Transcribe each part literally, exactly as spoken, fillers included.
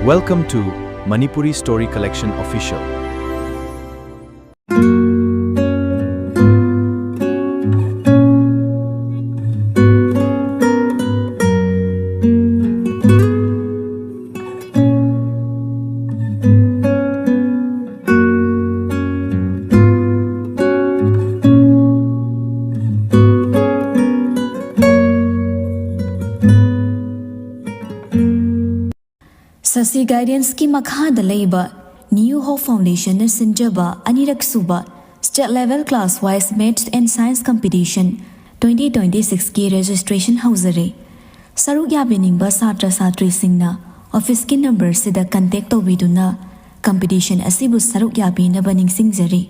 Welcome to Manipuri Story Collection Official. ꯁꯁꯤ ꯒꯥꯏꯗꯦꯟꯁꯀꯤ ꯃꯈꯥꯗ ꯂꯩꯕ New Hope Foundationꯅ ꯁꯤꯟꯖꯕ ꯑꯅꯤꯔꯛ ꯁꯨꯕ State Level Class Wise Maths and Science Competition twenty twenty-sixꯀꯤ registration ꯍꯧꯖꯔꯦ꯫ ꯁꯔꯨꯛ ꯌꯥꯕꯤꯅꯤꯡꯕ ꯁꯥꯇ꯭ꯔ ꯁꯥꯇ꯭ꯔꯤꯁꯤꯡꯅ officeꯀꯤ numberꯁꯤꯗ contact ꯇꯧꯕꯤꯗꯨꯅ competition ꯑꯁꯤꯕꯨ ꯁꯔꯨꯛ ꯌꯥꯕꯤꯅꯕ ꯅꯤꯡꯁꯤꯡꯖꯔꯤ꯫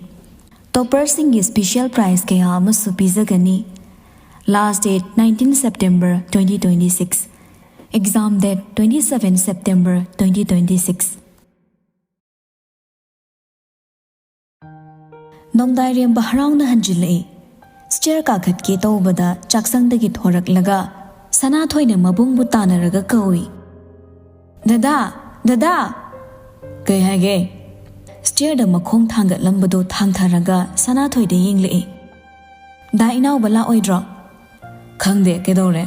Topperꯁꯤꯡꯒꯤ special prize ꯀꯌꯥ ꯑꯃꯁꯨ ꯄꯤꯖꯒꯅꯤ꯫ Last date nineteen September twenty twenty-six. Exam date twenty-seven September twenty twenty-six. ꯅꯣꯡꯗꯥꯏꯔꯦꯝꯕ ꯍꯔꯥꯎꯅ ꯍꯟꯖꯤꯜꯂꯛꯏ꯫ Stair ꯀꯥꯈꯠꯀꯦ ꯇꯧꯕꯗ ꯆꯥꯛꯁꯪꯗꯒꯤ ꯊꯣꯔꯛꯂꯒ ꯁꯅꯥꯊꯣꯏꯅ ꯃꯕꯨꯡꯕꯨ ꯇꯥꯟꯅꯔꯒ ꯀꯧꯏ꯫ "ꯗꯗꯥ! ꯗꯗꯥ!" "ꯀꯩ ꯍꯥꯏꯒꯦ?" Stairꯗ ꯃꯈꯣꯡ ꯊꯥꯡꯒꯠꯂꯝꯕꯗꯨ ꯊꯥꯡꯊꯔꯒ ꯁꯅꯥꯊꯣꯏꯗ ꯌꯦꯡꯂꯛꯏ꯫ "ꯗꯥ ꯏꯅꯥꯎꯕ ꯂꯥꯛꯑꯣꯏꯗ꯭ꯔꯣ?" "ꯈꯪꯗꯦ, ꯀꯩꯗꯧꯔꯦ?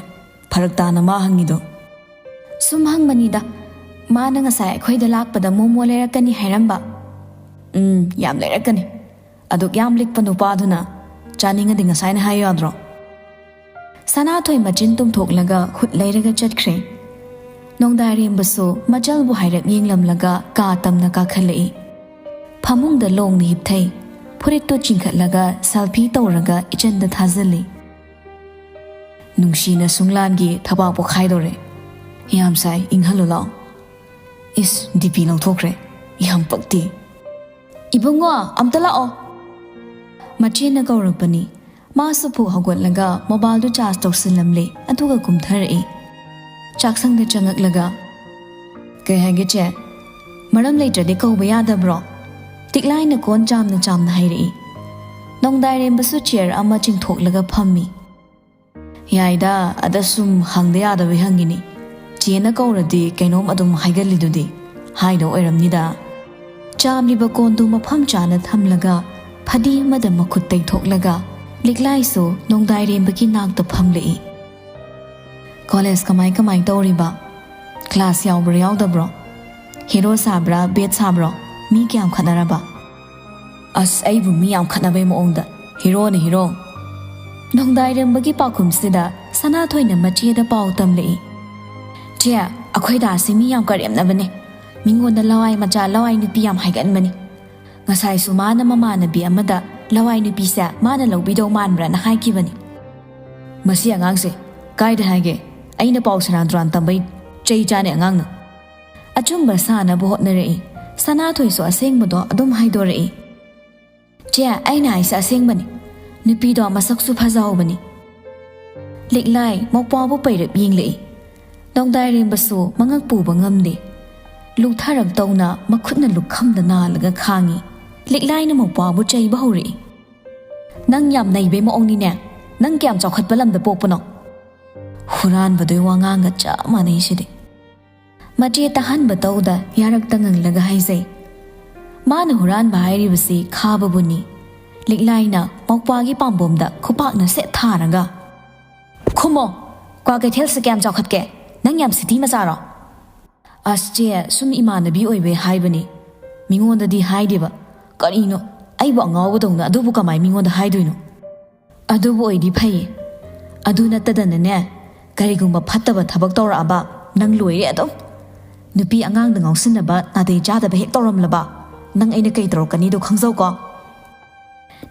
ꯐꯔꯛ ꯇꯥꯅ ꯃꯥ ꯍꯪꯉꯤꯗꯣ?" "ꯁꯨꯝ ꯍꯪꯕꯅꯤꯗ, ꯃꯥꯅ ꯉꯁꯥꯏ ꯑꯩꯈꯣꯏꯗ ꯂꯥꯛꯄꯗ ꯃꯣꯃꯣ ꯂꯩꯔꯛꯀꯅꯤ ꯍꯥꯏꯔꯝꯕ꯫" "ꯎꯝ, ꯌꯥꯝ ꯂꯩꯔꯛꯀꯅꯤ꯫ ꯑꯗꯨꯛ ꯌꯥꯝ ꯂꯤꯛꯄ ꯅꯨꯄꯥꯗꯨꯅ ꯆꯥꯅꯤꯡꯉꯗꯤ ꯉꯁꯥꯏꯅ ꯍꯥꯏꯌꯨ ꯌꯥꯗ꯭ꯔꯣ?" ꯁꯅꯥꯊꯣꯏ ꯃꯆꯤꯟ ꯇꯨꯝꯊꯣꯛꯂꯒ ꯈꯨꯠ ꯂꯩꯔꯒ ꯆꯠꯈ꯭ꯔꯦ꯫ ꯅꯣꯡꯗꯥꯏꯔꯦꯝꯕꯁꯨ ꯃꯆꯜꯕꯨ ꯍꯥꯏꯔꯞ ꯌꯦꯡꯂꯝꯂꯒ ꯀꯥ ꯇꯝꯅ ꯀꯥꯈꯠꯂꯛꯏ꯫ ꯐꯃꯨꯡꯗ ꯂꯣꯡꯅ ꯍꯤꯞꯊꯩ꯫ ꯐꯨꯔꯤꯠꯇꯨ ꯆꯤꯡꯈꯠꯂꯒ selfie ꯇꯧꯔꯒ ꯏꯆꯟꯗ ꯊꯥꯖꯤꯜꯂꯤ꯫ "ꯅꯨꯡꯁꯤꯅ ꯁꯨꯡꯂꯥꯟꯒꯤ ꯊꯕꯥꯛ ꯄꯣꯛꯈꯥꯏꯗꯧꯔꯦ꯫ ꯌꯥꯝ ꯁꯥꯏ, ꯏꯪꯍꯜꯂꯨ ꯂꯥꯎ꯫" "ꯏꯁ, DP ꯂꯧꯊꯣꯛꯈ꯭ꯔꯦ꯫ ꯌꯥꯝ ꯄꯛꯇꯦ꯫" "ꯏꯕꯨꯡꯉꯣ, ꯑꯝꯇ ꯂꯥꯛꯑꯣ꯫" ꯃꯆꯦꯅ ꯀꯧꯔꯛꯄꯅꯤ꯫ ꯃꯥꯁꯨ ꯐꯨꯛ ꯍꯧꯒꯠꯂꯒ mobileꯗꯨ charge ꯇꯧꯁꯤꯜꯂꯝꯂꯦ, ꯑꯗꯨꯒ ꯀꯨꯝꯊꯔꯛꯏ꯫ ꯆꯥꯛꯁꯪꯗ ꯆꯪꯉꯛꯂꯒ, "ꯀꯩ ꯍꯥꯏꯒꯦ ꯆꯦ? ꯃꯔꯝ ꯂꯩꯇ꯭ꯔꯗꯤ ꯀꯧꯕ ꯌꯥꯗꯕ꯭ꯔꯣ?" ꯇꯤꯛꯂꯥꯏꯅ ꯀꯣꯟ ꯆꯥꯝꯅ ꯆꯥꯝꯅ ꯍꯥꯏꯔꯛꯏ꯫ ꯅꯣꯡꯗꯥꯏꯔꯦꯝꯕꯁꯨ chair ꯑꯃ ꯆꯤꯡꯊꯣꯛꯂꯒ ꯐꯝꯃꯤ꯫ "ꯌꯥꯏꯗ, ꯑꯗ ꯁꯨꯝ ꯍꯪꯗ ꯌꯥꯗꯕꯩ ꯍꯪꯉꯤꯅꯤ꯫ ꯆꯦꯅ ꯀꯧꯔꯗꯤ ꯀꯩꯅꯣꯝ ꯑꯗꯨꯝ ꯍꯥꯏꯒꯜꯂꯤꯗꯨꯗꯤ꯫" ꯍꯥꯏꯗꯣ ꯑꯣꯏꯔꯝꯅꯤꯗ꯫ ꯆꯥꯝꯂꯤꯕ ꯀꯣꯟꯗꯨ ꯃꯐꯝ ꯆꯥꯅ ꯊꯝꯂꯒ ꯐꯗꯤ ꯑꯃꯗ ꯃꯈꯨꯠ ꯇꯩꯊꯣꯛꯂꯒ ꯂꯤꯛꯂꯥꯏꯁꯨ ꯅꯣꯡꯗꯥꯏꯔꯦꯝꯕꯒꯤ ꯅꯥꯛꯇ ꯐꯝꯂꯛꯏ꯫ "ꯀꯣꯂꯦꯖ ꯀꯃꯥꯏ ꯀꯃꯥꯏ ꯇꯧꯔꯤꯕ? ꯀ꯭ꯂꯥꯁ ꯌꯥꯎꯕ꯭ꯔꯥ ꯌꯥꯎꯗꯕ꯭ꯔꯣ? ꯍꯤꯔꯣ ꯁꯥꯕ꯭ꯔꯥ ꯕꯦꯠ ꯁꯥꯕ꯭ꯔꯣ? ꯃꯤ ꯀꯌꯥꯝ ꯈꯠꯅꯔꯕ?" "ꯑꯁ, ꯑꯩꯕꯨ ꯃꯤ ꯌꯥꯝ ꯈꯠꯅꯕꯩ ꯃꯑꯣꯡꯗ꯫ ꯍꯤꯔꯣꯅ ꯍꯤꯔꯣ!" ꯅꯣꯡꯗꯥꯏꯔꯦꯝꯕꯒꯤ ꯄꯥꯎꯈꯨꯝꯁꯤꯗ ꯁꯅꯥꯊꯣꯏꯅ ꯃꯆꯦꯗ ꯄꯥꯎ ꯇꯝꯂꯛꯏ꯫ "ꯆꯦ, ꯑꯩꯈꯣꯏ ꯗꯥꯁꯤ ꯃꯤ ꯌꯥꯝ ꯀꯔꯦꯝꯅꯕꯅꯦ꯫ ꯃꯤꯉꯣꯟꯗ ꯂꯋꯥꯏ ꯃꯆꯥ, ꯂꯋꯥꯏ ꯅꯨꯄꯤ ꯌꯥꯝ ꯍꯥꯏꯒꯟꯕꯅꯤ꯫ ꯉꯁꯥꯏꯁꯨ ꯃꯥꯅ ꯃꯃꯥꯟꯅꯕꯤ ꯑꯃꯗ ꯂꯋꯥꯏ ꯅꯨꯄꯤꯁꯦ ꯃꯥꯅ ꯂꯧꯕꯤꯗꯧ ꯃꯥꯟꯕ꯭ꯔꯥꯅ ꯍꯥꯏꯈꯤꯕꯅꯤ꯫ ꯃꯁꯤ ꯑꯉꯥꯡꯁꯦ ꯀꯥꯏꯗ ꯍꯥꯏꯒꯦ? ꯑꯩꯅ ꯄꯥꯎ ꯁꯦꯔꯥꯟ ꯇꯨꯔꯥꯟ ꯇꯝꯕꯩ ꯆꯩ ꯆꯥꯅꯤ ꯑꯉꯥꯡꯅ꯫" ꯑꯆꯨꯝꯕ ꯁꯥꯅꯕ ꯍꯣꯠꯅꯔꯛꯏ꯫ ꯁꯅꯥꯊꯣꯏꯁꯨ ꯑꯁꯦꯡꯕꯗꯣ ꯑꯗꯨꯝ ꯍꯥꯏꯗꯣꯔꯛꯏ꯫ "ꯆꯦ, ꯑꯩꯅ ꯍꯥꯏꯁꯦ ꯑꯁꯦꯡꯕꯅꯤ꯫ ꯅꯨꯄꯤꯗꯣ ꯃꯁꯛꯁꯨ ꯐꯖꯍꯧꯕꯅꯤ꯫" ꯂꯤꯛꯂꯥꯏ ꯃꯧꯄ꯭ꯋꯥꯕꯨ ꯄꯩꯔꯞ ꯌꯦꯡꯂꯛꯏ꯫ ꯅꯣꯡꯗꯥꯏꯔꯦꯝꯕꯁꯨ ꯃꯉꯛ ꯄꯨꯕ ꯉꯝꯗꯦ꯫ ꯂꯨꯛꯊꯔꯛ ꯇꯧꯅ ꯃꯈꯨꯠꯅ ꯂꯨꯈꯝꯗ ꯅꯥꯜꯂꯒ ꯈꯥꯡꯉꯤ꯫ ꯂꯤꯛꯂꯥꯏꯅ ꯃꯧꯄ꯭ꯋꯥꯕꯨ ꯆꯩꯕ ꯍꯧꯔꯛꯏ꯫ "ꯅꯪ ꯌꯥꯝ ꯅꯩꯕꯩ ꯃꯑꯣꯡꯅꯤꯅꯦ꯫ ꯅꯪ ꯀꯌꯥꯝ ꯆꯥꯎꯈꯠꯄ ꯂꯝꯗ ꯄꯣꯛꯄꯅꯣ?" ꯍꯨꯔꯥꯟꯕꯗꯨꯒꯤ ꯋꯥꯉꯥꯡꯒ ꯆꯞ ꯃꯥꯟꯅꯩ ꯁꯤꯗꯤ꯫ ꯃꯆꯦ ꯇꯥꯍꯟꯕ ꯇꯧꯗ ꯌꯥꯔꯛꯇ ꯉꯪꯂꯒ ꯍꯥꯏꯖꯩ꯫ ꯃꯥꯅ ꯍꯨꯔꯥꯟꯕ ꯍꯥꯏꯔꯤꯕꯁꯤ ꯈꯥꯕꯕꯨꯅꯤ꯫ ꯂꯤꯛꯂꯥꯏꯅ ꯃꯧꯄ꯭ꯋꯥꯒꯤ ꯄꯥꯝꯕꯣꯝꯗ ꯈꯨꯄꯥꯛꯅ ꯁꯦꯠ ꯊꯥꯔꯒ, "ꯈꯨꯝꯃꯣ! ꯀ꯭ꯋꯥꯀꯩꯊꯦꯜꯁꯦ ꯀꯌꯥꯝ ꯆꯥꯎꯈꯠꯀꯦ? ꯅꯪ ꯌꯥꯝ ꯁꯤꯇꯤ ꯃꯆꯥꯔꯣ?" "ꯑꯁ ꯆꯦ, ꯁꯨꯝ ꯏꯃꯥꯟꯅꯕꯤ ꯑꯣꯏꯕꯩ ꯍꯥꯏꯕꯅꯤ꯫ ꯃꯤꯉꯣꯟꯗꯗꯤ ꯍꯥꯏꯗꯦꯕ꯫ ꯀꯔꯤꯅꯣ, ꯑꯩꯕꯨ ꯑꯉꯥꯎꯕꯗꯧꯅ ꯑꯗꯨꯕꯨ ꯀꯃꯥꯏ ꯃꯤꯉꯣꯟꯗ ꯍꯥꯏꯗꯣꯏꯅꯣ?" "ꯑꯗꯨꯕꯨ ꯑꯣꯏꯗꯤ ꯐꯩꯌꯦ꯫ ꯑꯗꯨ ꯅꯠꯇꯗꯅꯅꯦ, ꯀꯔꯤꯒꯨꯝꯕ ꯐꯠꯇꯕ ꯊꯕꯛ ꯇꯧꯔꯛꯑꯕ, ꯅꯪ ꯂꯣꯏꯔꯦ ꯑꯗꯨꯝ꯫ ꯅꯨꯄꯤ ꯑꯉꯥꯡꯗ ꯉꯥꯎꯁꯤꯟꯅꯕ, ꯅꯥꯇꯩ ꯆꯥꯗꯕ ꯍꯦꯛ ꯇꯧꯔꯝꯂꯕ, ꯅꯪ ꯑꯩꯅ ꯀꯩ ꯇꯧꯔꯛꯀꯅꯤꯗꯣ ꯈꯪꯖꯧꯀꯣ꯫"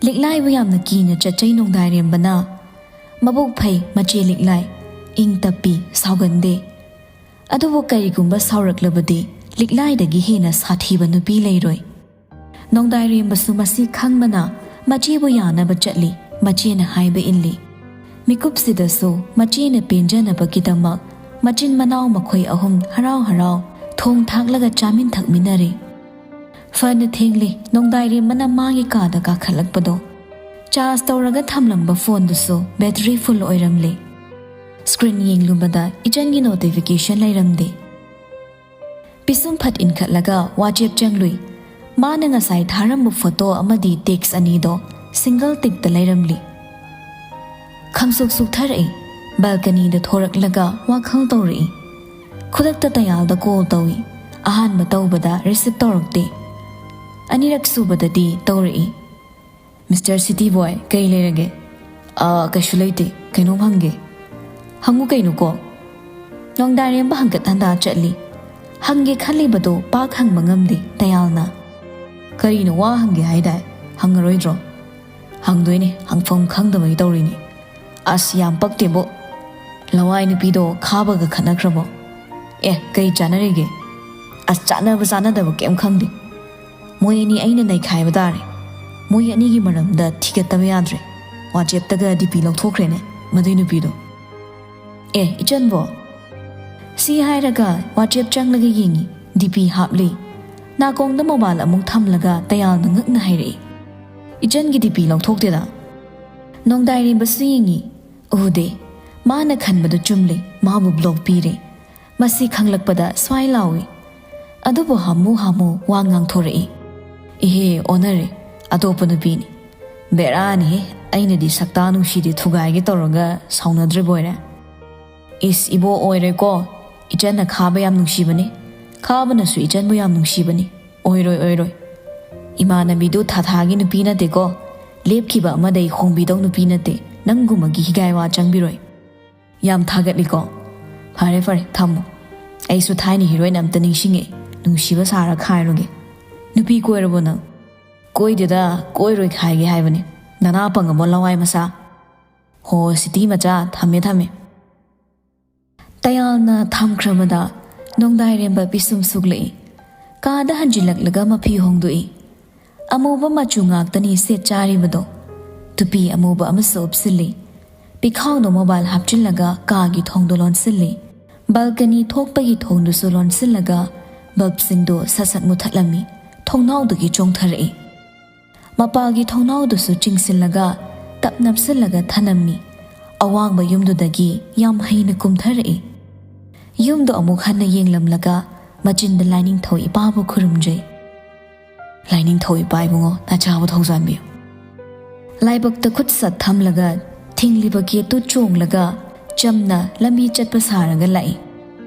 ꯂꯤꯛꯂꯥꯏꯕꯨ ꯌꯥꯝꯅ ꯀꯤꯅ ꯆꯠꯆꯩ ꯅꯣꯡꯗꯥꯏꯔꯦꯝꯕꯅ꯫ ꯃꯕꯨꯛ ꯐꯩ ꯃꯆꯦ ꯂꯤꯛꯂꯥꯏ, ꯏꯪ ꯇꯞꯄꯤ, ꯁꯥꯎꯒꯟꯗꯦ꯫ ꯑꯗꯨꯕꯨ ꯀꯔꯤꯒꯨꯝꯕ ꯁꯥꯎꯔꯛꯂꯕꯗꯤ ꯂꯤꯛꯂꯥꯏꯗꯒꯤ ꯍꯦꯟꯅ ꯁꯥꯊꯤꯕ ꯅꯨꯄꯤ ꯂꯩꯔꯣꯏ꯫ ꯅꯣꯡꯗꯥꯏꯔꯦꯝꯕꯁꯨ ꯃꯁꯤ ꯈꯪꯕꯅ ꯃꯆꯦꯕꯨ ꯌꯥꯅꯕ ꯆꯠꯂꯤ, ꯃꯆꯦꯅ ꯍꯥꯏꯕ ꯏꯜꯂꯤ꯫ ꯃꯤꯀꯨꯞꯁꯤꯗꯁꯨ ꯃꯆꯦꯅ ꯄꯦꯟꯖꯅꯕꯒꯤꯗꯃꯛ ꯃꯆꯤꯟ ꯃꯅꯥꯎ ꯃꯈꯣꯏ ꯑꯍꯨꯝ ꯍꯔꯥꯎ ꯍꯔꯥꯎ ꯊꯣꯡ ꯊꯥꯛꯂꯒ ꯆꯥꯃꯤꯟ ꯊꯛꯃꯤꯟꯅꯔꯦ꯫ ꯐꯅ ꯊꯦꯡꯂꯦ ꯅꯣꯡꯗꯥꯏꯔꯦꯝꯕꯅ ꯃꯥꯒꯤ ꯀꯥꯗ ꯀꯥꯈꯠꯂꯛꯄꯗꯣ꯫ ꯆꯥꯔꯖ ꯇꯧꯔꯒ ꯊꯝꯂꯝꯕ ꯐꯣꯟꯗꯨꯁꯨ ꯕꯦꯇꯔꯤ ꯐꯨꯜ ꯑꯣꯏꯔꯝꯂꯦ꯫ ꯁ꯭ꯀ꯭ꯔꯤꯟ ꯌꯦꯡꯂꯨꯕꯗ ꯏꯆꯟꯒꯤ ꯅꯣꯇꯤꯐꯤꯀꯦꯁꯟ ꯂꯩꯔꯝꯗꯦ꯫ ꯄꯤꯁꯨꯝ ꯐꯠ ꯏꯟꯈꯠꯂꯒ ꯋꯥꯆꯦꯞ ꯆꯪꯂꯨꯏ꯫ ꯃꯥꯅ ꯉꯁꯥꯏ ꯊꯥꯔꯝꯕ ꯐꯣꯇꯣ ꯑꯃꯗꯤ ꯇꯦꯛꯁ ꯑꯅꯤꯗꯣ ꯁꯤꯡꯒꯜ ꯇꯤꯛꯇ ꯂꯩꯔꯝꯂꯤ꯫ ꯈꯪꯁꯨꯛ ꯁꯨꯛꯊꯔꯛꯏ꯫ ꯕꯦꯜꯀꯅꯤꯗ ꯊꯣꯔꯛꯂꯒ ꯋꯥꯈꯜ ꯇꯧꯔꯛꯏ꯫ ꯈꯨꯗꯛꯇ ꯇꯌꯥꯜꯗ ꯀꯣꯜ ꯇꯧꯏ꯫ ꯑꯍꯥꯟꯕ ꯇꯧꯕꯗ ꯔꯤꯁꯤꯞ ꯇꯧꯔꯛꯇꯦ꯫ ꯑꯅꯤꯔꯛ ꯁꯨꯕꯗꯗꯤ ꯇꯧꯔꯛꯏ꯫ "ꯃꯤꯁꯇꯔ ꯁꯤꯇꯤ ꯕꯣꯏ, ꯀꯩ ꯂꯩꯔꯒꯦ?" "ꯑ, ꯀꯩꯁꯨ ꯂꯩꯇꯦ꯫ ꯀꯩꯅꯣꯝ ꯍꯪꯒꯦ?" "ꯍꯪꯉꯨ ꯀꯩꯅꯣ ꯀꯣꯛ?" ꯅꯣꯡꯗꯥꯏꯔꯦꯝꯕ ꯍꯪꯀꯠ ꯍꯟꯗꯥ ꯆꯠꯂꯤ꯫ ꯍꯪꯒꯦ ꯈꯜꯂꯤꯕꯗꯣ ꯄꯥꯛ ꯍꯪꯕ ꯉꯝꯗꯦ ꯇꯌꯥꯜꯅ꯫ "ꯀꯔꯤꯅꯣ ꯋꯥ ꯍꯪꯒꯦ ꯍꯥꯏꯗꯥꯏ? ꯍꯪꯉꯔꯣꯏꯗ꯭ꯔꯣ?" "ꯍꯪꯗꯣꯏꯅꯦ, ꯍꯪꯐꯝ ꯈꯪꯗꯕꯒꯤ ꯇꯧꯔꯤꯅꯤ꯫ ꯑꯁ, ꯌꯥꯝ ꯄꯛꯇꯦꯕꯣ꯫ ꯂꯋꯥꯏ ꯅꯨꯄꯤꯗꯣ ꯈꯥꯕꯒ ꯈꯠꯅꯈ꯭ꯔꯕꯣ?" "ꯑꯦ, ꯀꯩ ꯆꯥꯟꯅꯔꯤꯒꯦ?" "ꯑꯁ, ꯆꯥꯟꯅꯕ ꯆꯥꯟꯅꯗꯕ ꯀꯩꯝ ꯈꯪꯗꯦ꯫ ꯃꯣꯏ ꯑꯅꯤ ꯑꯩꯅ ꯅꯩꯈꯥꯏꯕ ꯇꯥꯔꯦ꯫ ꯃꯣꯏ ꯑꯅꯤꯒꯤ ꯃꯔꯝꯗ ꯊꯤꯒꯠꯇꯕ ꯌꯥꯗ꯭ꯔꯦ꯫ ꯋꯥꯆꯦꯞꯇꯒ ꯗꯤ ꯄꯤ ꯂꯧꯊꯣꯛꯈ꯭ꯔꯦꯅꯦ ꯃꯗꯨꯏ ꯅꯨꯄꯤꯗꯣ꯫ ꯑꯦ, ꯏꯆꯟꯕꯣ?" ꯁꯤ ꯍꯥꯏꯔꯒ ꯋꯥꯆꯦꯞ ꯆꯪꯂꯒ ꯌꯦꯡꯉꯤ, ꯗꯤ ꯄꯤ ꯍꯥꯞꯂꯤ꯫ ꯅꯥꯀꯣꯡꯗ ꯃꯣꯕꯥꯏꯜ ꯑꯃꯨꯛ ꯊꯝꯂꯒ ꯇꯌꯥꯜꯅ ꯉꯛꯅ ꯍꯥꯏꯔꯛꯏ, "ꯏꯆꯟꯒꯤ ꯗꯤ ꯄꯤ ꯂꯧꯊꯣꯛꯇꯦꯗ?" ꯅꯣꯡꯗꯥꯏꯔꯦꯝꯕꯁꯨ ꯌꯦꯡꯉꯤ, ꯎꯗꯦ꯫ ꯃꯥꯅ ꯈꯟꯕꯗꯨ ꯆꯨꯝꯂꯦ, ꯃꯥꯕꯨ ꯕ꯭ꯂꯣꯛ ꯄꯤꯔꯦ꯫ ꯃꯁꯤ ꯈꯪꯂꯛꯄꯗ ꯁ꯭ꯋꯥꯏ ꯂꯥꯎꯏ꯫ ꯑꯗꯨꯕꯨ ꯍꯥꯃꯨ ꯍꯥꯃꯨ ꯋꯥ ꯉꯥꯡꯊꯣꯔꯛꯏ, "ꯏꯍꯦ, ꯑꯣꯟꯅꯔꯦ꯫ ꯑꯇꯣꯞꯄ ꯅꯨꯄꯤꯅꯤ꯫ ꯕꯦꯔꯥꯅꯤꯍꯦ, ꯑꯩꯅꯗꯤ ꯁꯛꯇꯥ ꯅꯨꯡꯁꯤꯗꯦ ꯊꯨꯒꯥꯏꯒꯦ ꯇꯧꯔꯒ ꯁꯥꯎꯅꯗ꯭ꯔꯤꯕ ꯑꯣꯏꯔꯦ꯫" "ꯏꯁ ꯏꯕꯣ, ꯑꯣꯏꯔꯣꯏꯀꯣ꯫ ꯏꯆꯟꯅ ꯈꯥꯕ ꯌꯥꯝ ꯅꯨꯡꯁꯤꯕꯅꯤ꯫ ꯈꯥꯕꯅꯁꯨ ꯏꯆꯟꯕꯨ ꯌꯥꯝ ꯅꯨꯡꯁꯤꯕꯅꯤ꯫ ꯑꯣꯏꯔꯣꯏ, ꯑꯣꯏꯔꯣꯏ꯫ ꯏꯃꯥꯟꯅꯕꯤꯗꯨ ꯊꯥꯊꯥꯒꯤ ꯅꯨꯄꯤ ꯅꯠꯇꯦꯀꯣ꯫ ꯂꯦꯞꯈꯤꯕ ꯑꯃꯗꯩ ꯍꯣꯡꯕꯤꯗꯧ ꯅꯨꯄꯤ ꯅꯠꯇꯦ꯫ ꯅꯪꯒꯨꯝꯕꯒꯤ ꯍꯤꯒꯥꯏ ꯋꯥ ꯆꯪꯕꯤꯔꯣꯏ꯫" "ꯌꯥꯝ ꯊꯥꯒꯠꯂꯤꯀꯣ꯫ ꯐꯔꯦ, ꯐꯔꯦ, ꯊꯝꯃꯣ꯫ ꯑꯩꯁꯨ ꯊꯥꯏꯅ ꯍꯤꯔꯣꯏꯟ ꯑꯝꯇ ꯅꯤꯡꯁꯤꯡꯉꯛꯑꯦ꯫ ꯅꯨꯡꯁꯤꯕ ꯁꯥꯔ ꯈꯥꯏꯔꯨꯒꯦ꯫ ꯅꯨꯄꯤ ꯀꯣꯏꯔꯕꯣ ꯅꯪ?" "ꯀꯣꯏꯗꯦꯗ, ꯀꯣꯏꯔꯣꯏ ꯈꯥꯏꯒꯦ ꯍꯥꯏꯕꯅꯤ꯫ ꯅꯅꯥ ꯄꯪꯉꯕꯣ, ꯂꯋꯥꯏ ꯃꯆꯥ?" "ꯍꯣ, ꯁꯤꯇꯤ ꯃꯆꯥ, ꯊꯝꯃꯦ, ꯊꯝꯃꯦ꯫" ꯇꯌꯥꯜꯅ ꯊꯝꯈ꯭ꯔꯕꯗ ꯅꯣꯡꯗꯥꯏꯔꯦꯝꯕ ꯄꯤꯁꯨꯝ ꯁꯨꯛꯂꯛꯏ꯫ ꯀꯥꯗ ꯍꯟꯖꯤꯜꯂꯛꯂꯒ ꯃꯐꯤ ꯍꯣꯡꯗꯣꯛꯏ꯫ ꯑꯃꯨꯕ ꯃꯆꯨ ꯉꯥꯛꯇꯅꯤ ꯁꯦꯠ ꯆꯥꯔꯤꯕꯗꯣ꯫ ꯇꯨꯄꯤ ꯑꯃꯨꯕ ꯑꯃꯁꯨ ꯎꯞꯁꯤꯜꯂꯤ꯫ ꯄꯤꯈꯥꯎꯗ ꯃꯣꯕꯥꯏꯜ ꯍꯥꯞꯆꯤꯜꯂꯒ ꯀꯥꯒꯤ ꯊꯣꯡꯗꯣ ꯂꯣꯟꯁꯤꯜꯂꯤ꯫ ꯕꯜꯀꯅꯤ ꯊꯣꯛꯄꯒꯤ ꯊꯣꯡꯗꯨꯁꯨ ꯂꯣꯟꯁꯤꯜꯂꯒ ꯕꯜꯕꯁꯤꯡꯗꯣ ꯁꯠ ꯁꯠ ꯃꯨꯊꯠꯂꯝꯃꯤ꯫ ꯊꯣꯡꯅꯥꯎꯗꯒꯤ ꯆꯣꯡꯊꯔꯛꯏ꯫ ꯃꯄꯥꯜꯒꯤ ꯊꯣꯡꯅꯥꯎꯗꯨꯁꯨ ꯆꯤꯡꯁꯤꯜꯂꯒ ꯇꯞ ꯅꯞꯁꯤꯜꯂꯒ ꯊꯅꯝꯃꯤ꯫ ꯑꯋꯥꯡꯕ ꯌꯨꯝꯗꯨꯗꯒꯤ ꯌꯥꯝ ꯍꯩꯅ ꯀꯨꯝꯊꯔꯛꯏ꯫ ꯌꯨꯝꯗꯣ ꯑꯃꯨꯛ ꯍꯟꯅ ꯌꯦꯡꯂꯝꯂꯒ ꯃꯆꯤꯟꯗ ꯂꯥꯏꯅꯤꯡꯊꯧ ꯏꯄꯥꯕꯨ ꯈꯨꯔꯨꯝꯖꯩ꯫ "ꯂꯥꯏꯅꯤꯡꯊꯧ ꯏꯄꯥ ꯏꯕꯨꯡꯉꯣ, ꯅꯆꯥꯕꯨ ꯊꯧꯖꯥꯟꯕꯤꯌꯨ꯫" ꯂꯥꯏꯕꯛꯇ ꯈꯨꯠ ꯁꯠ ꯊꯝꯂꯒ, ꯊꯤꯡꯂꯤꯕ ꯒꯦꯠꯇꯨ ꯆꯣꯡꯂꯒ, ꯆꯝꯅ ꯂꯝꯕꯤ ꯆꯠꯄ ꯁꯥꯔꯒ ꯂꯥꯛꯏ꯫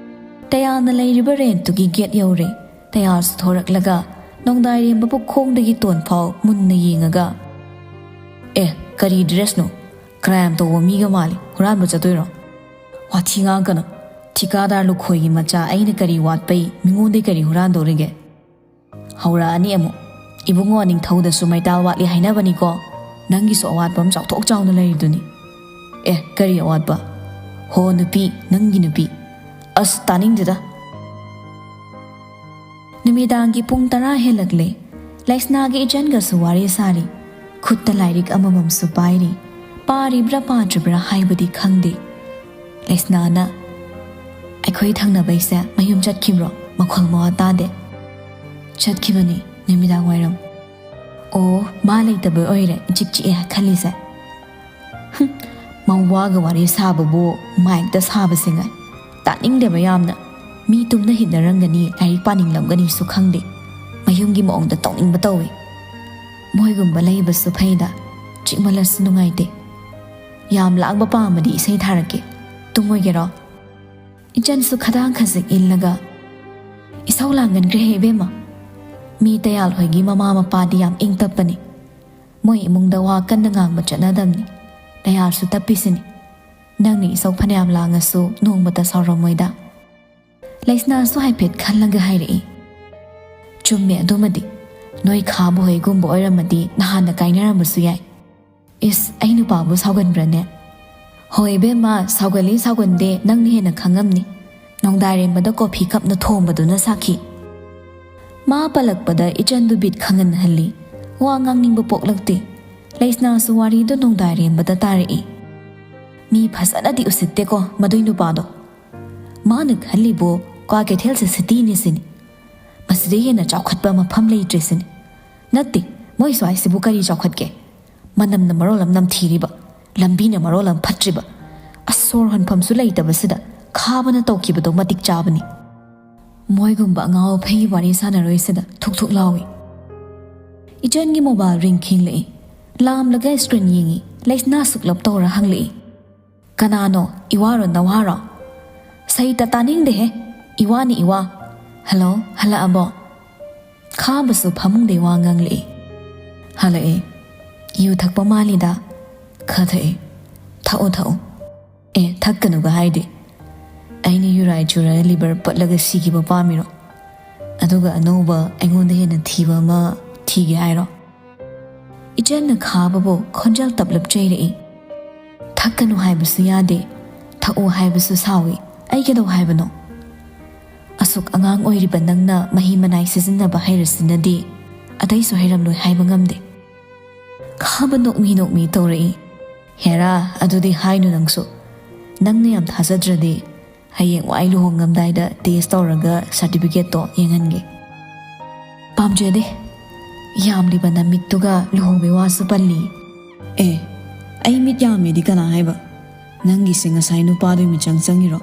ꯇꯌꯥꯜꯅ ꯂꯩꯔꯤꯕ ꯔꯦꯟꯠꯇꯨꯒꯤ ꯒꯦꯠ ꯌꯧꯔꯦ꯫ ꯇꯌꯥꯜꯁꯨ ꯊꯣꯔꯛꯂꯒ ꯅꯣꯡꯗꯥꯏꯔꯦꯝꯕꯕꯨ ꯈꯣꯡꯗꯒꯤ ꯇꯣꯟ ꯐꯥꯎ ꯃꯨꯟꯅ ꯌꯦꯡꯉꯒ, "ꯑꯦ, ꯀꯔꯤ ꯗ꯭ꯔꯦꯁꯅꯣ? ꯀ꯭ꯔꯥꯏꯝ ꯇꯧꯕ ꯃꯤꯒ ꯃꯥꯜꯂꯤ꯫ ꯍꯨꯔꯥꯟꯕ ꯆꯠꯇꯣꯏꯔꯣ?" "ꯋꯥꯊꯤ ꯉꯥꯡꯒꯅꯨ꯫ ꯊꯤꯀꯥꯗꯥꯔ ꯂꯨꯈꯣꯏꯒꯤ ꯃꯆꯥ ꯑꯩꯅ ꯀꯔꯤ ꯋꯥꯠꯄꯩ ꯃꯤꯉꯣꯟꯗꯩ ꯀꯔꯤ ꯍꯨꯔꯥꯟꯗꯧꯔꯤꯒꯦ?" ꯍꯧꯔꯛꯑꯅꯤ ꯑꯃꯨꯛ꯫ "ꯏꯕꯨꯡꯉꯣ, ꯅꯤꯡꯊꯧꯗꯁꯨ ꯃꯩꯇꯥꯜ ꯋꯥꯠꯂꯤ ꯍꯥꯏꯅꯕꯅꯤꯀꯣ꯫ ꯅꯪꯒꯤꯁꯨ ꯑꯋꯥꯠꯄ ꯑꯃ ꯆꯥꯎꯊꯣꯛ ꯆꯥꯎꯅ ꯂꯩꯔꯤꯗꯨꯅꯤ꯫" "ꯑꯦ, ꯀꯔꯤ ꯑꯋꯥꯠꯄ? ꯍꯣ ꯅꯨꯄꯤ, ꯅꯪꯒꯤ ꯅꯨꯄꯤ꯫ ꯑꯁ, ꯇꯥꯅꯤꯡꯗꯦꯗ꯫" ꯅꯨꯃꯤꯗꯥꯡꯒꯤ ꯄꯨꯡ ꯇꯔꯥ ꯍꯦꯜꯂꯛꯂꯦ꯫ ꯂꯩꯁꯅꯥꯒꯤ ꯏꯆꯟꯒꯁꯨ ꯋꯥꯔꯤ ꯁꯥꯔꯤ꯫ ꯈꯨꯠꯇ ꯂꯥꯏꯔꯤꯛ ꯑꯃꯃꯝꯁꯨ ꯄꯥꯏꯔꯤ꯫ ꯄꯥꯔꯤꯕ꯭ꯔꯥ ꯄꯥꯗ꯭ꯔꯤꯕ꯭ꯔꯥ ꯍꯥꯏꯕꯗꯤ ꯈꯪꯗꯦ꯫ ꯂꯩꯁꯅꯥꯅ, "ꯑꯩꯈꯣꯏ ꯊꯪꯅꯕꯩꯁꯦ ꯃꯌꯨꯝ ꯆꯠꯈꯤꯕ꯭ꯔꯣ? ꯃꯈꯣꯜ ꯃꯋꯥ ꯇꯥꯗꯦ꯫" "ꯆꯠꯈꯤꯕꯅꯤ, ꯅꯨꯃꯤꯗꯥꯡ ꯋꯥꯏꯔꯝ꯫" "ꯑꯣ, ꯃꯥ ꯂꯩꯇꯕꯩ ꯑꯣꯏꯔꯦ ꯏꯆꯤꯛ ꯆꯤꯛꯑꯦ ꯈꯜꯂꯤꯁꯦ꯫" "ꯍꯨꯝ, ꯃꯋꯥꯒ ꯋꯥꯔꯤ ꯁꯥꯕꯕꯨ ꯃꯥꯏꯛꯇ ꯁꯥꯕꯁꯦ ꯉꯥꯏ꯫ ꯇꯥꯅꯤꯡꯗꯦꯕ ꯌꯥꯝꯅ꯫ ꯃꯤ ꯇꯨꯝꯅ ꯍꯤꯞꯅꯔꯝꯒꯅꯤ, ꯂꯥꯏꯔꯤꯛ ꯄꯥꯅꯤꯡꯂꯝꯒꯅꯤꯁꯨ ꯈꯪꯗꯦ꯫ ꯃꯌꯨꯝꯒꯤ ꯃꯑꯣꯡꯗ ꯇꯧꯅꯤꯡꯕ ꯇꯧꯋꯦ꯫ ꯃꯣꯏꯒꯨꯝꯕ ꯂꯩꯕꯁꯨ ꯐꯩꯗ, ꯆꯤꯛꯃꯜꯂꯁꯨ ꯅꯨꯡꯉꯥꯏꯇꯦ꯫ ꯌꯥꯝ ꯂꯥꯡꯕ ꯄꯥꯝꯃꯗꯤ ꯏꯁꯩ ꯊꯥꯔꯛꯀꯦ꯫ ꯇꯨꯝꯃꯣꯏꯒꯦꯔꯣ?" ꯏꯆꯟꯁꯨ ꯈꯗꯥꯡ ꯈꯖꯤꯛ ꯏꯜꯂꯒ, "ꯏꯁꯧ ꯂꯥꯡꯒꯟꯈ꯭ꯔꯦꯍꯦ ꯏꯕꯦꯝꯃ꯫ ꯃꯤ ꯇꯌꯥꯜ ꯍꯣꯏꯒꯤ ꯃꯃꯥ ꯃꯄꯥꯗꯤ ꯌꯥꯝ ꯏꯪ ꯇꯞꯄꯅꯤ꯫ ꯃꯣꯏ ꯏꯃꯨꯡꯗ ꯋꯥ ꯀꯟꯅ ꯉꯥꯡꯕ ꯆꯠꯅꯗꯕꯅꯤ꯫ ꯇꯌꯥꯜꯁꯨ ꯇꯞꯄꯤꯁꯤꯅꯤ꯫ ꯅꯪꯅ ꯏꯁꯧ ꯐꯅꯌꯥꯝ ꯂꯥꯡꯉꯁꯨ ꯅꯣꯡꯃꯇ ꯁꯥꯎꯔꯝꯃꯣꯏꯗ꯫" ꯂꯩꯁꯅꯥꯁꯨ ꯍꯥꯏꯐꯦꯠ ꯈꯜꯂꯒ ꯍꯥꯏꯔꯛꯏ, "ꯆꯨꯝꯃꯦ ꯑꯗꯨꯃꯗꯤ꯫ ꯅꯣꯏ ꯈꯥꯕ ꯍꯣꯏꯒꯨꯝꯕ ꯑꯣꯏꯔꯝꯃꯗꯤ ꯅꯍꯥꯟꯅ ꯀꯥꯏꯅꯔꯝꯕꯁꯨ ꯌꯥꯏ꯫" "ꯏꯁ, ꯑꯩ ꯅꯨꯄꯥꯕꯨ ꯁꯥꯎꯒꯟꯕ꯭ꯔꯅꯦ?" "ꯍꯣꯏ ꯏꯕꯦꯝꯃ, ꯁꯥꯎꯒꯜꯂꯤ ꯁꯥꯎꯒꯟꯗꯦ ꯅꯪꯅ ꯍꯦꯟꯅ ꯈꯪꯉꯝꯅꯤ꯫ ꯅꯣꯡꯗꯥꯏꯔꯦꯝꯕꯗ ꯀꯣꯐꯤ ꯀꯞꯅ ꯊꯣꯝꯕꯗꯨꯅ ꯁꯥꯈꯤ꯫" ꯃꯥ ꯄꯜꯂꯛꯄꯗ ꯏꯆꯟꯗꯨ ꯕꯤꯠ ꯈꯪꯍꯟꯍꯜꯂꯤ꯫ ꯋꯥ ꯉꯥꯡꯅꯤꯡꯕ ꯄꯣꯛꯂꯛꯇꯦ꯫ ꯂꯩꯁꯅꯥꯁꯨ ꯋꯥꯔꯤꯗꯨ ꯅꯣꯡꯗꯥꯏꯔꯦꯝꯕꯗ ꯇꯥꯔꯛꯏ꯫ "ꯃꯤ ꯐꯖꯅꯗꯤ ꯎꯁꯤꯠꯇꯦꯀꯣ ꯃꯗꯨꯏ ꯅꯨꯄꯥꯗꯣ꯫ ꯃꯥꯅ ꯈꯜꯂꯤꯕꯣ ꯀ꯭ꯋꯥ ꯀꯩꯊꯦꯜꯁꯦ ꯁꯤꯇꯤꯅꯤ ꯁꯤꯅꯤ꯫ ꯃꯁꯤꯗꯩ ꯍꯦꯟꯅ ꯆꯥꯎꯈꯠꯄ ꯃꯐꯝ ꯂꯩꯇ꯭ꯔꯦ ꯁꯤꯅꯤ꯫ ꯅꯠꯇꯦ, ꯃꯣꯏ ꯁ꯭ꯋꯥꯏꯁꯤꯕꯨ ꯀꯔꯤ ꯆꯥꯎꯈꯠꯀꯦ? ꯃꯅꯝꯅ ꯃꯔꯣꯜ ꯑꯃ ꯅꯝꯊꯤꯔꯤꯕ, ꯂꯝꯕꯤꯅ ꯃꯔꯣꯜ ꯑꯃ ꯐꯠꯇ꯭ꯔꯤꯕ꯫ ꯑꯁ, ꯁꯣꯔ ꯍꯣꯟꯐꯝꯁꯨ ꯂꯩꯇꯕꯁꯤꯗ ꯈꯥꯕꯅ ꯇꯧꯈꯤꯕꯗꯣ ꯃꯇꯤꯛ ꯆꯥꯕꯅꯤ꯫" ꯃꯣꯏꯒꯨꯝꯕ ꯑꯉꯥꯎ ꯑꯐꯩꯒꯤ ꯋꯥꯔꯤ ꯁꯥꯟꯅꯔꯣꯏꯁꯤꯗ ꯊꯨꯛ ꯊꯨꯛ ꯂꯥꯎꯏ꯫ ꯏꯆꯟꯒꯤ ꯃꯣꯕꯥꯏꯜ ꯔꯤꯡ ꯈꯤꯡꯂꯛꯏ꯫ ꯂꯥꯝꯂꯒ ꯁ꯭ꯀ꯭ꯔꯤꯟ ꯌꯦꯡꯉꯤ꯫ ꯂꯩꯁꯅꯥ ꯁꯨꯛꯂꯞ ꯇꯧꯔ ꯍꯪꯂꯛꯏ, "ꯀꯅꯥꯅꯣ? ꯏꯋꯥꯔꯣ ꯅꯋꯥꯔꯣ?" "ꯁꯩꯇ ꯇꯥꯅꯤꯡꯗꯦꯍꯦ꯫ ꯏꯋꯥꯅꯤ ꯏꯋꯥ꯫ ꯍꯜꯂꯣ, ꯍꯜꯂꯛꯑꯕꯣ?" ꯈꯥꯕꯁꯨ ꯐꯃꯨꯡꯗꯩ ꯋꯥ ꯉꯥꯡꯂꯛꯏ꯫ "ꯍꯜꯂꯛꯑꯦ꯫ ꯌꯨ ꯊꯛꯄ ꯃꯥꯜꯂꯤꯗ꯫ ꯈꯔ ꯊꯛꯑꯦ꯫ ꯊꯛꯑꯣ, ꯊꯛꯑꯣ꯫ ꯑꯦ, ꯊꯛꯀꯅꯨꯒ ꯍꯥꯏꯗꯦ꯫ ꯑꯩꯅ ꯌꯨꯔꯥꯏ ꯆꯨꯔꯒ ꯂꯤꯚꯔ ꯄꯠꯂꯒ ꯁꯤꯈꯤꯕ ꯄꯥꯝꯃꯤꯔꯣ? ꯑꯗꯨꯒ ꯑꯅꯧꯕ ꯑꯩꯉꯣꯟꯗ ꯍꯦꯟꯅ ꯊꯤꯕ ꯑꯃ ꯊꯤꯒꯦ ꯍꯥꯏꯔꯣ?" ꯏꯆꯟꯅ ꯈꯥꯕꯕꯨ ꯈꯣꯟꯖꯦꯜ ꯇꯞꯂꯞ ꯆꯩꯔꯛꯏ꯫ "ꯊꯛꯀꯅꯨ ꯍꯥꯏꯕꯁꯨ ꯌꯥꯗꯦ, ꯊꯛꯎ ꯍꯥꯏꯕꯁꯨ ꯁꯥꯎꯏ꯫ ꯑꯩ ꯀꯩꯗꯧ ꯍꯥꯏꯕꯅꯣ? ꯑꯁꯨꯛ ꯑꯉꯥꯡ ꯑꯣꯏꯔꯤꯕ ꯅꯪꯅ ꯃꯍꯤ ꯃꯅꯥꯏ ꯁꯤꯖꯤꯟꯅꯕ ꯍꯩꯔꯁꯤꯅꯗꯤ ꯑꯇꯩꯁꯨ ꯍꯩꯔꯝꯂꯣꯏ ꯍꯥꯏꯕ ꯉꯝꯗꯦ꯫" ꯈꯥꯕ ꯅꯣꯛꯃꯤ ꯅꯣꯛꯃꯤ ꯇꯧꯔꯛꯏ꯫ "ꯍꯦꯔꯥ, ꯑꯗꯨꯗꯤ ꯍꯥꯏꯅꯨ ꯅꯪꯁꯨ꯫ ꯅꯪꯅ ꯌꯥꯝ ꯊꯥꯖꯗ꯭ꯔꯗꯤ ꯍꯌꯦꯡ ꯋꯥꯏ ꯂꯨꯍꯣꯡꯉꯝꯗꯥꯏꯗ ꯇꯦꯁ ꯇꯧꯔꯒ ꯁꯥꯔꯇꯤꯐꯤꯀꯦꯠꯇꯣ ꯌꯦꯡꯍꯟꯒꯦ꯫" "ꯄꯥꯝꯖꯗꯦ꯫ ꯌꯥꯝꯂꯤꯕ ꯅꯃꯤꯠꯇꯨꯒ ꯂꯨꯍꯣꯡꯕꯩ ꯋꯥꯁꯨ ꯄꯜꯂꯤ꯫" "ꯑꯦ, ꯑꯩ ꯃꯤꯠ ꯌꯥꯝꯃꯦꯗꯤ ꯀꯅꯥ ꯍꯥꯏꯕ? ꯅꯪꯒꯤꯁꯦ ꯉꯁꯥꯏ ꯅꯨꯄꯥꯗꯨꯒꯤ ꯃꯤꯆꯪ ꯆꯪꯉꯤꯔꯣ?"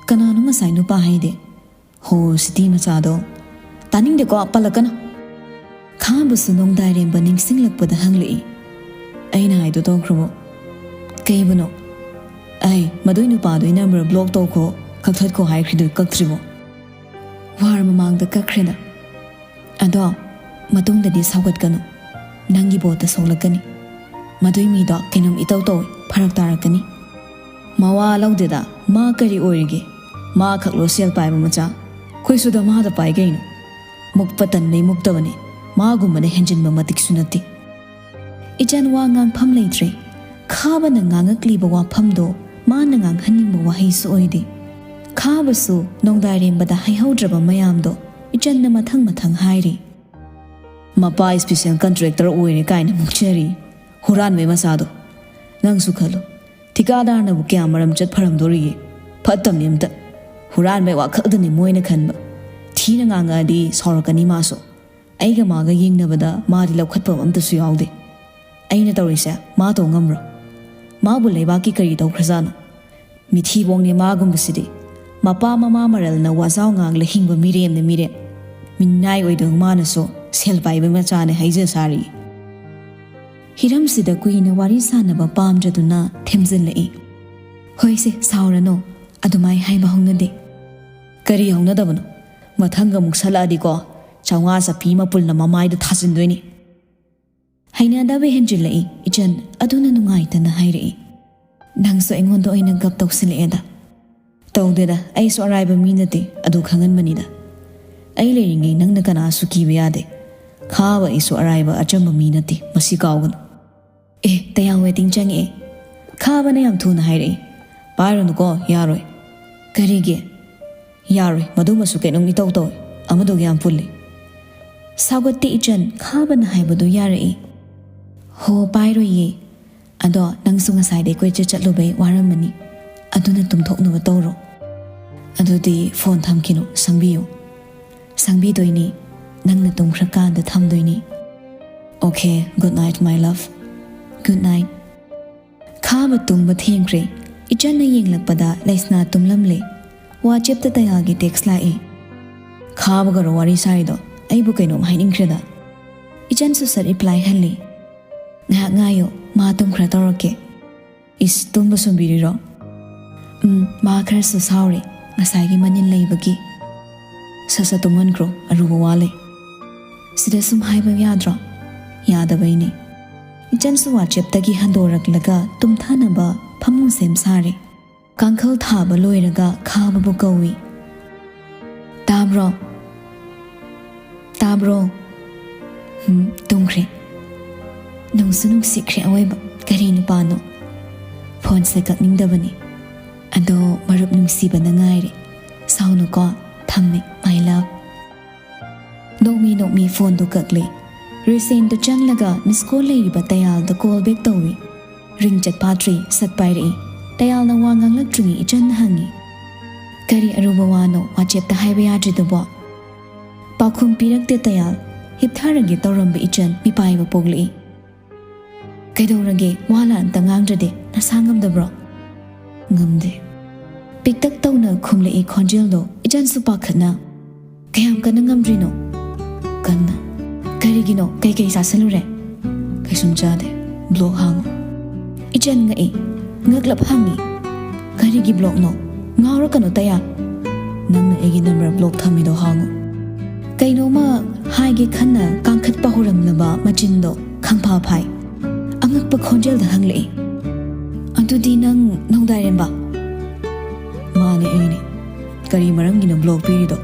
"ꯀꯅꯥꯅꯣ ꯉꯁꯥꯏ ꯅꯨꯄꯥ ꯍꯥꯏꯗꯤ?" "ꯍꯣ, ꯁꯤꯇꯤ ꯃꯆꯥꯗꯣ꯫ ꯇꯥꯅꯤꯡꯗꯦꯀꯣ, ꯄꯜꯂꯛꯀꯅꯨ꯫" ꯈꯥꯕꯁꯨ ꯅꯣꯡꯗꯥꯏꯔꯦꯝꯕ ꯅꯤꯡꯁꯤꯡꯂꯛꯄꯗ ꯍꯪꯂꯛꯏ, "ꯑꯩꯅ ꯍꯥꯏꯗꯣ ꯇꯧꯈ꯭ꯔꯕꯣ?" "ꯀꯩꯕꯨꯅꯣ?" "ꯑꯩ ꯃꯗꯨꯏ ꯅꯨꯄꯥꯗꯨꯒꯤ ꯅꯝꯕꯔ ꯕ꯭ꯂꯣꯛ ꯇꯧꯈꯣ, ꯀꯛꯊꯠꯈꯣ ꯍꯥꯏꯈ꯭ꯔꯤꯗꯨ ꯀꯛꯇ꯭ꯔꯤꯕꯣ?" "ꯋꯥꯔ ꯃꯃꯥꯡꯗ ꯀꯛꯈ꯭ꯔꯦꯅ꯫ ꯑꯗꯣ ꯃꯇꯨꯡꯗꯗꯤ ꯁꯥꯎꯒꯠꯀꯅꯨ꯫ ꯅꯪꯒꯤ ꯚꯣꯠꯇ ꯁꯣꯛꯂꯛꯀꯅꯤ꯫ ꯃꯗꯨꯏ ꯃꯤꯗꯣ ꯀꯩꯅꯣꯝ ꯏꯇꯧ ꯇꯧꯏ, ꯐꯔꯛ ꯇꯥꯔꯛꯀꯅꯤ꯫" "ꯃꯋꯥ ꯂꯧꯗꯦꯗ, ꯃꯥ ꯀꯔꯤ ꯑꯣꯏꯔꯤꯒꯦ? ꯃꯥ ꯈꯛꯂꯣ ꯁꯦꯜ ꯄꯥꯏꯕ ꯃꯆꯥ? ꯑꯩꯈꯣꯏꯁꯨ ꯗꯃꯥꯗ ꯄꯥꯏ ꯀꯩꯅꯣ꯫ ꯃꯨꯛꯄ ꯇꯟꯕꯩ ꯃꯨꯛꯇꯕꯅꯤ꯫ ꯃꯥꯒꯨꯝꯕꯅ ꯍꯦꯟꯖꯤꯟꯕ ꯃꯇꯤꯛꯁꯨ ꯅꯠꯇꯦ꯫" ꯏꯆꯟ ꯋꯥ ꯉꯥꯡꯐꯝ ꯂꯩꯇ꯭ꯔꯦ꯫ ꯈꯥꯕꯅ ꯉꯥꯡꯉꯛꯂꯤꯕ ꯋꯥꯐꯝꯗꯣ ꯃꯥꯅ ꯉꯥꯡꯍꯟꯅꯤꯡꯕ ꯋꯥꯍꯩꯁꯨ ꯑꯣꯏꯗꯦ꯫ ꯈꯥꯕꯁꯨ ꯅꯣꯡꯗꯥꯏꯔꯦꯝꯕꯗ ꯍꯥꯏꯍꯧꯗ꯭ꯔꯕ ꯃꯌꯥꯝꯗꯣ ꯏꯆꯟꯅ ꯃꯊꯪ ꯃꯊꯪ ꯍꯥꯏꯔꯤ꯫ "ꯃꯄꯥ ꯏꯁꯄꯤꯁꯦꯜ ꯀꯟꯇ꯭ꯔꯦꯛꯇꯔ ꯑꯣꯏꯔꯦ ꯀꯥꯏꯅ ꯃꯨꯛꯆꯔꯤ꯫ ꯍꯨꯔꯥꯟꯕꯩ ꯃꯆꯥꯗꯣ꯫ ꯅꯪꯁꯨ ꯈꯜꯂꯨ, ꯊꯤꯀꯥꯗꯥꯔꯅꯕꯨ ꯀꯌꯥ ꯃꯔꯝ ꯆꯠ ꯐꯔꯝꯗꯣꯔꯤꯒꯦ? ꯐꯠꯇꯕꯅꯤ ꯑꯝꯇ꯫ ꯍꯨꯔꯥꯟꯕꯩ ꯋꯥꯈꯜꯗꯅꯤ ꯃꯣꯏꯅ ꯈꯟꯕ꯫ ꯊꯤꯅ ꯉꯥꯡꯉꯛꯑꯗꯤ ꯁꯥꯎꯔꯛꯀꯅꯤ ꯃꯥꯁꯨ꯫ ꯑꯩꯒ ꯃꯥꯒ ꯌꯦꯡꯅꯕꯗ ꯃꯥꯗꯤ ꯂꯧꯈꯠꯐꯝ ꯑꯝꯇꯁꯨ ꯌꯥꯎꯗꯦ꯫ ꯑꯩꯅ ꯇꯧꯔꯤꯁꯦ ꯃꯥ ꯇꯧ ꯉꯝꯕ꯭ꯔꯣ? ꯃꯥꯕꯨ ꯂꯩꯕꯥꯛꯀꯤ ꯀꯔꯤ ꯇꯧꯈ꯭ꯔꯖꯥꯠꯅꯣ? ꯃꯤꯊꯤꯕꯣꯡꯅꯦ ꯃꯥꯒꯨꯝꯕꯁꯤꯗꯤ꯫ ꯃꯄꯥ ꯃꯃꯥ ꯃꯔꯜꯅ ꯋꯥꯖꯥꯎ ꯉꯥꯡꯂ ꯍꯤꯡꯕ ꯃꯤꯔꯦꯝꯅ ꯃꯤꯔꯦꯝ꯫ ꯃꯤꯅꯥꯏ ꯑꯣꯏꯗꯕ ꯃꯥꯅꯁꯨ ꯁꯦꯜ ꯄꯥꯏꯕ ꯃꯆꯥꯅꯦ ꯍꯥꯏꯖ ꯁꯥꯔꯤ꯫ ꯍꯤꯔꯝꯁꯤꯗ ꯀꯨꯏꯅ ꯋꯥꯔꯤ ꯁꯥꯟꯅꯕ ꯄꯥꯝꯗ꯭ꯔꯗꯨꯅ ꯊꯦꯝꯖꯤꯜꯂꯛꯏ꯫ "ꯍꯣꯏꯁꯦ, ꯁꯥꯎꯔꯅꯨ꯫ ꯑꯗꯨꯃꯥꯏ ꯍꯥꯏꯕ ꯍꯧꯅꯗꯦ꯫" "ꯀꯔꯤ ꯍꯧꯅꯗꯕꯅꯣ? ꯃꯊꯪꯒ ꯑꯃꯨꯛ ꯁꯠꯂꯛꯑꯗꯤꯀꯣ, ꯆꯥꯝꯃꯉꯥ ꯆꯞꯄꯤ ꯃꯄꯨꯜꯅ ꯃꯃꯥꯏꯗ ꯊꯥꯖꯤꯟꯗꯣꯏꯅꯤ꯫" ꯍꯩꯅꯗꯕ ꯍꯦꯟꯖꯤꯜꯂꯛꯏ ꯏꯆꯟ ꯑꯗꯨꯅ ꯅꯨꯡꯉꯥꯏꯇꯅ ꯍꯥꯏꯔꯛꯏ꯫ "ꯅꯪꯁꯨ ꯑꯩꯉꯣꯟꯗ ꯑꯣꯏꯅ ꯒꯞ ꯇꯧꯁꯤꯜꯂꯛꯑꯦꯗ꯫" "ꯇꯧꯗꯦꯗ, ꯑꯩꯁꯨ ꯑꯔꯥꯏꯕ ꯃꯤ ꯅꯠꯇꯦ, ꯑꯗꯨ ꯈꯪꯍꯟꯕꯅꯤꯗ꯫ ꯑꯩ ꯂꯩꯔꯤꯉꯩ ꯅꯪꯅ ꯀꯅꯥꯁꯨ ꯀꯤꯕ ꯌꯥꯗꯦ꯫ ꯈꯥꯕ ꯑꯩꯁꯨ ꯑꯔꯥꯏꯕ ꯑꯆꯝꯕ ꯃꯤ ꯅꯠꯇꯦ, ꯃꯁꯤ ꯀꯥꯎꯒꯅꯨ꯫" "ꯑꯦ, ꯇꯌꯥꯡ ꯋꯦꯇꯤꯡ ꯆꯪꯉꯛꯑꯦ꯫" ꯈꯥꯕꯅ ꯌꯥꯝ ꯊꯨꯅ ꯍꯥꯏꯔꯛꯏ꯫ "ꯄꯥꯏꯔꯨꯅꯨꯀꯣ, ꯌꯥꯔꯣꯏ꯫" "ꯀꯔꯤꯒꯤ?" "ꯌꯥꯔꯣꯏ, ꯃꯗꯨꯃꯁꯨ ꯀꯩꯅꯣꯝ ꯏꯇꯧ ꯇꯧꯏ, ꯑꯃꯗꯨꯒ ꯌꯥꯝ ꯄꯨꯜꯂꯤ꯫" ꯁꯥꯎꯒꯠꯇꯦ ꯏꯆꯟ, ꯈꯥꯕꯅ ꯍꯥꯏꯕꯗꯨ ꯌꯥꯔꯛꯏ꯫ "ꯍꯣ, ꯄꯥꯏꯔꯣꯏꯌꯦ꯫ ꯑꯗꯣ ꯅꯪꯁꯨ ꯉꯁꯥꯏꯗꯩ ꯀꯣꯏꯆꯠ ꯆꯠꯂꯨꯕꯩ ꯋꯥꯔꯝꯃꯅꯤ꯫ ꯑꯗꯨꯅ ꯇꯨꯝꯊꯣꯛꯅꯕ ꯇꯧꯔꯣ꯫" "ꯑꯗꯨꯗꯤ ꯐꯣꯟ ꯊꯝꯈꯤꯅꯨ, ꯁꯪꯕꯤꯌꯨ꯫" "ꯁꯪꯕꯤꯗꯣꯏꯅꯤ, ꯅꯪꯅ ꯇꯨꯝꯈ꯭ꯔꯀꯥꯟꯗ ꯊꯝꯗꯣꯏꯅꯤ꯫" "Okay, good night, my love꯫ Good night꯫" ꯈꯥꯕ ꯇꯨꯝꯕ ꯊꯦꯡꯈ꯭ꯔꯦ꯫ ꯏꯆꯟꯅ ꯌꯦꯡꯂꯛꯄꯗ ꯂꯩꯁꯅꯥ ꯇꯨꯝꯂꯝꯂꯦ꯫ WhatsApp-ꯇ ꯇꯌꯥꯜꯒꯤ text ꯂꯥꯛꯏ꯫ "ꯈꯥꯕꯒꯔꯣ ꯋꯥꯔꯤ ꯁꯥꯔꯤꯗꯣ? ꯑꯩꯕꯨ ꯀꯩꯅꯣꯝ ꯍꯥꯏꯅꯤꯡꯈ꯭ꯔꯦꯗ꯫" ꯏꯆꯟꯁꯨ ꯁꯠ reply ꯍꯜꯂꯤ꯫ "ꯉꯥꯏꯍꯥꯛ ꯉꯥꯏꯌꯣ, ꯃꯥ ꯇꯨꯝꯈ꯭ꯔ ꯇꯧꯔꯛꯀꯦ꯫" "ꯏꯁ, ꯇꯨꯝꯕ ꯁꯨꯝꯕꯤꯔꯤꯔꯣ?" "ꯎꯝ, ꯃꯥ ꯈꯔꯁꯨ ꯁꯥꯎꯔꯦ, ꯉꯁꯥꯏꯒꯤ ꯃꯅꯤꯜ ꯂꯩꯕꯒꯤ꯫" "ꯁꯠ ꯁꯠ ꯇꯨꯝꯍꯟꯈ꯭ꯔꯣ, ꯑꯔꯨꯕ ꯋꯥ ꯂꯩ꯫" "ꯁꯤꯗ ꯁꯨꯝ ꯍꯥꯏꯕ ꯌꯥꯗ꯭ꯔꯣ?" "ꯌꯥꯗꯕꯩꯅꯦ꯫" ꯏꯆꯟꯁꯨ WhatsApp-ꯇꯒꯤ ꯍꯟꯗꯣꯔꯛꯂꯒ ꯇꯨꯝꯊꯅꯕ ꯐꯃꯨꯡ ꯁꯦꯝ ꯁꯥꯔꯦ꯫ ꯀꯥꯡꯈꯜ ꯊꯥꯕ ꯂꯣꯏꯔꯒ ꯈꯥꯕꯕꯨ ꯀꯧꯏ꯫ "ꯇꯥꯕ꯭ꯔꯣ? ꯇꯥꯕ꯭ꯔꯣ?" ꯎꯝ, ꯇꯨꯝꯈ꯭ꯔꯦ꯫ ꯅꯨꯡꯁꯨ ꯅꯨꯡꯁꯤꯈ꯭ꯔꯦ ꯑꯑꯣꯏꯕ꯫ ꯀꯔꯤ ꯅꯨꯄꯥꯅꯣ? ꯐꯣꯟꯁꯦ ꯀꯛꯅꯤꯡꯗꯕꯅꯤ꯫ ꯑꯗꯣ ꯃꯔꯨꯞ ꯅꯨꯡꯁꯤꯕꯅ ꯉꯥꯏꯔꯦ꯫ ꯁꯥꯎꯅꯨꯀꯣ꯫ ꯊꯝꯃꯦ, my love꯫ ꯅꯣꯛꯃꯤ ꯅꯣꯛꯃꯤ ꯐꯣꯟꯗꯨ ꯀꯛꯂꯦ꯫ ꯔꯤꯁꯦꯟꯗꯨ ꯆꯪꯂꯒ miss call ꯂꯩꯔꯤꯕ ꯇꯌꯥꯜꯗ call back ꯇꯧꯏ꯫ ꯔꯤꯡ ꯆꯠ ꯐꯥꯗ꯭ꯔꯤ, ꯁꯠ ꯄꯥꯏꯔꯛꯏ꯫ ꯇꯌꯥꯜꯅ ꯋꯥ ꯉꯥꯡꯂꯛꯇ꯭ꯔꯤꯉꯩ ꯏꯆꯟꯅ ꯍꯪꯉꯤ, "ꯀꯔꯤ ꯑꯔꯨꯕ ꯋꯥꯅꯣ WhatsApp-ꯇ ꯍꯥꯏꯕ ꯌꯥꯗ꯭ꯔꯤꯗꯨꯕꯣ?" ꯄꯥꯎꯈꯨꯝ ꯄꯤꯔꯛꯇꯦ ꯇꯌꯥꯜ꯫ ꯍꯤꯞꯊꯔꯒꯦ ꯇꯧꯔꯝꯕ ꯏꯆꯟ ꯃꯤꯄꯥꯏꯕ ꯄꯣꯛꯂꯛꯏ꯫ "ꯀꯩꯗꯧꯔꯒꯦ? ꯋꯥ ꯂꯥꯟꯇ ꯉꯥꯡꯗ꯭ꯔꯗꯤ ꯅꯁꯥ ꯉꯝꯗꯕ꯭ꯔꯣ?" "ꯉꯝꯗꯦ꯫" ꯄꯤꯛꯇꯛ ꯇꯧꯅ ꯈꯨꯝꯂꯛꯏ ꯈꯣꯟꯖꯦꯜꯗꯣ ꯏꯆꯟꯁꯨ ꯄꯥꯈꯠꯅ꯫ "ꯀꯌꯥꯝ ꯀꯟꯅ ꯉꯝꯗ꯭ꯔꯤꯅꯣ?" "ꯀꯟꯅ"꯫ "ꯀꯔꯤꯒꯤꯅꯣ? ꯀꯩꯀꯩ ꯆꯥꯁꯤꯜꯂꯨꯔꯦ?" "ꯀꯩꯁꯨꯝ ꯆꯥꯗꯦ꯫ ꯕ꯭ꯂꯣꯛ ꯍꯥꯡꯉꯨ"꯫ ꯏꯆꯟ ꯉꯛꯏ꯫ ꯉꯛꯂꯞ ꯍꯪꯉꯤ꯫ "ꯀꯔꯤꯒꯤ ꯕ꯭ꯂꯣꯛꯅꯣ? ꯉꯥꯎꯔꯛꯀꯅꯣ ꯇꯌꯥ꯫ ꯅꯪꯅ ꯑꯩꯒꯤ ꯅꯝꯕꯔ ꯕ꯭ꯂꯣꯛ ꯊꯝꯃꯤꯗꯣ ꯍꯥꯡꯉꯨ"꯫ ꯀꯩꯅꯣꯝꯃ ꯍꯥꯏꯒꯦ ꯈꯟꯅ ꯀꯥꯡꯈꯠꯄ ꯍꯧꯔꯝꯂꯕ ꯃꯆꯤꯟꯗꯣ ꯈꯪꯐꯥ ꯐꯥꯏ꯫ ꯑꯉꯛꯄ ꯈꯣꯟꯖꯦꯜꯗ ꯍꯪꯂꯛꯏ꯫ "ꯑꯗꯨꯗꯤ ꯅꯪ ꯅꯣꯡꯗꯥꯏꯔꯦꯝꯕ?" "ꯃꯥꯅꯦ, ꯑꯩꯅꯦ꯫ ꯀꯔꯤ ꯃꯔꯝꯒꯤꯅꯣ ꯕ꯭ꯂꯣꯛ ꯄꯤꯔꯤꯗꯣ?"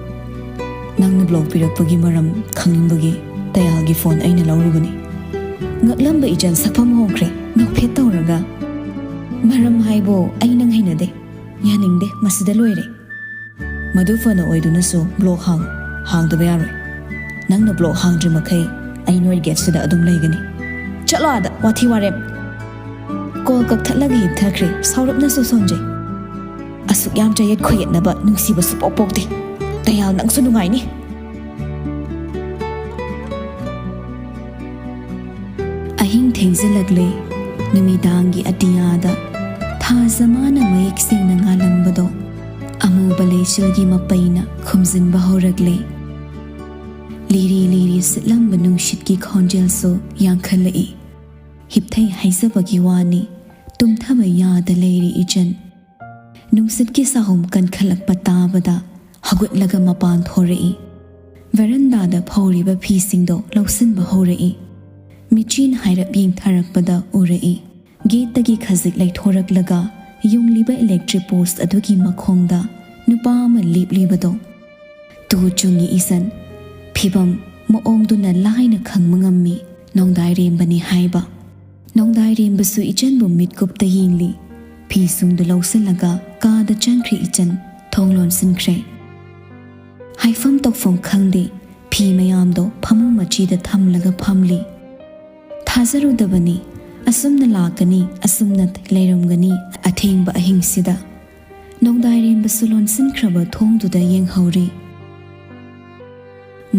"ꯅꯪꯅ ꯕ꯭ꯂꯣꯛ ꯄꯤꯔꯛꯄꯒꯤ ꯃꯔꯝ ꯈꯪꯅꯤꯡꯕꯒꯤ ꯇꯌꯥꯜꯒꯤ ꯐꯣꯟ ꯑꯩꯅ ꯂꯧꯔꯨꯕꯅꯤ"꯫ ꯉꯛꯂꯝꯕ ꯏꯆꯟ ꯁꯛꯐꯝ ꯍꯣꯡꯈ꯭ꯔꯦ꯫ ꯅꯣꯛꯐꯦꯠ ꯇꯧꯔꯒ, "ꯃꯔꯝ ꯍꯥꯏꯕꯨ ꯑꯩ ꯅꯪ ꯍꯩꯅꯗꯦ, ꯌꯥꯅꯤꯡꯗꯦ, ꯃꯁꯤꯗ ꯂꯣꯏꯔꯦ"꯫ "ꯃꯗꯨ ꯐꯅ ꯑꯣꯏꯗꯨꯅꯁꯨ ꯕ꯭ꯂꯣꯛ ꯍꯥꯡ, ꯍꯥꯡꯗꯕ ꯌꯥꯔꯣꯏ꯫ ꯅꯪꯅ ꯕ꯭ꯂꯣꯛ ꯍꯥꯡꯗ꯭ꯔꯤ ꯃꯈꯩ ꯑꯩ ꯅꯣꯏ ꯒꯦꯠꯁꯤꯗ ꯑꯗꯨꯝ ꯂꯩꯒꯅꯤ꯫ ꯆꯠꯂꯣ ꯑꯥꯗ, ꯋꯥꯊꯤ ꯋꯥꯔꯦꯝ"꯫ ꯀꯣꯜ ꯀꯛꯊꯠꯂꯒ ꯍꯤꯞꯊꯈ꯭ꯔꯦ꯫ ꯁꯥꯎꯔꯞꯅꯁꯨ ꯁꯣꯟꯖꯩ꯫ "ꯑꯁꯨꯛ ꯌꯥꯝ ꯆꯌꯦꯠ ꯈꯣꯏꯌꯦꯠꯅꯕ ꯅꯨꯡꯁꯤꯕ ꯁꯨꯄꯣꯛ ꯄꯣꯛꯇꯦ꯫ ꯇꯌꯥꯜ, ꯅꯪꯁꯨ ꯅꯨꯡꯉꯥꯏꯅꯤ"꯫ ꯑꯍꯤꯡ ꯊꯦꯡꯖꯤꯜꯂꯛꯂꯦ꯫ ꯅꯨꯃꯤꯗꯥꯡꯒꯤ ꯑꯇꯤꯌꯥꯗ ꯊꯥꯖ ꯃꯥꯅ ꯃꯌꯦꯛ ꯁꯦꯡꯅ ꯉꯥꯜꯂꯝꯕꯗꯣ ꯑꯃꯨꯕ ꯂꯩꯆꯤꯜꯒꯤ ꯃꯄꯩꯅ ꯈꯨꯝꯖꯤꯟꯕ ꯍꯧꯔꯛꯂꯦ꯫ ꯂꯤꯔꯤ ꯂꯤꯔꯤ ꯁꯤꯠꯂꯝꯕ ꯅꯨꯡꯁꯤꯠꯀꯤ ꯈꯣꯟꯖꯦꯜꯁꯨ ꯌꯥꯡꯈꯠꯂꯛꯏ꯫ ꯍꯤꯞꯊꯩ ꯍꯥꯏꯖꯕꯒꯤ ꯋꯥꯅꯤ, ꯇꯨꯝꯊꯕ ꯌꯥꯗ ꯂꯩꯔꯤ ꯏꯆꯟ꯫ ꯅꯨꯡꯁꯤꯠꯀꯤ ꯁꯥꯍꯨꯝ ꯀꯟꯈꯠꯂꯛꯄ ꯇꯥꯕꯗ ꯍꯧꯒꯠꯂꯒ ꯃꯄꯥꯟ ꯊꯣꯔꯛꯏ꯫ ꯚꯦꯔꯟꯗꯥꯗ ꯐꯧꯔꯤꯕ ꯐꯤꯁꯤꯡꯗꯣ ꯂꯧꯁꯤꯟꯕ ꯍꯧꯔꯛꯏ꯫ ꯃꯤꯆꯤꯟ ꯍꯥꯏꯔꯞ ꯌꯦꯡꯊꯔꯛꯄꯗ ꯎꯔꯛꯏ꯫ ꯒꯦꯠꯇꯒꯤ ꯈꯖꯤꯛ ꯂꯩꯊꯣꯔꯛꯂꯒ ꯌꯨꯡꯂꯤꯕ ꯏꯂꯦꯛꯇ꯭ꯔꯤꯛ ꯄꯣꯁ ꯑꯗꯨꯒꯤ ꯃꯈꯣꯡꯗ ꯅꯨꯄꯥ ꯑꯃ ꯂꯦꯞꯂꯤꯕꯗꯣ꯫ ꯇꯨ ꯆꯨꯡꯉꯤ ꯏꯆꯟ꯫ ꯐꯤꯕꯝ ꯃꯑꯣꯡꯗꯨꯅ ꯂꯥꯏꯅ ꯈꯪꯕ ꯉꯝꯃꯤ ꯅꯣꯡꯗꯥꯏꯔꯦꯝꯕꯅꯤ ꯍꯥꯏꯕ꯫ ꯅꯣꯡꯗꯥꯏꯔꯦꯝꯕꯁꯨ ꯏꯆꯟꯕꯨ ꯃꯤꯠꯀꯨꯞꯇ ꯌꯦꯡꯂꯤ꯫ ꯐꯤꯁꯨꯡꯗꯨ ꯂꯧꯁꯤꯜꯂꯒ ꯀꯥꯗ ꯆꯪꯈ꯭ꯔꯦ ꯏꯆꯟ꯫ ꯊꯣꯡ ꯂꯣꯟꯁꯤꯟꯈ꯭ꯔꯦ꯫ ꯍꯥꯏꯐꯝ ꯇꯧꯐꯝ ꯈꯪꯗꯦ꯫ ꯐꯤ ꯃꯌꯥꯝꯗꯣ ꯐꯃꯨꯡ ꯃꯆꯤꯗ ꯊꯝꯂꯒ ꯐꯝꯂꯤ꯫ ꯊꯥꯖꯔꯨꯗꯕꯅꯤ꯫ ꯑꯁꯨꯝꯅ ꯂꯥꯛꯀꯅꯤ, ꯑꯁꯨꯝꯅ ꯂꯩꯔꯝꯒꯅꯤ ꯑꯊꯦꯡꯕ ꯑꯍꯤꯡꯁꯤꯗ꯫ ꯅꯣꯡꯗꯥꯏꯔꯦꯝꯕꯁꯨ ꯂꯣꯟꯁꯤꯟꯈ꯭ꯔꯕ ꯊꯣꯡꯗꯨꯗ ꯌꯦꯡꯍꯧꯔꯤ꯫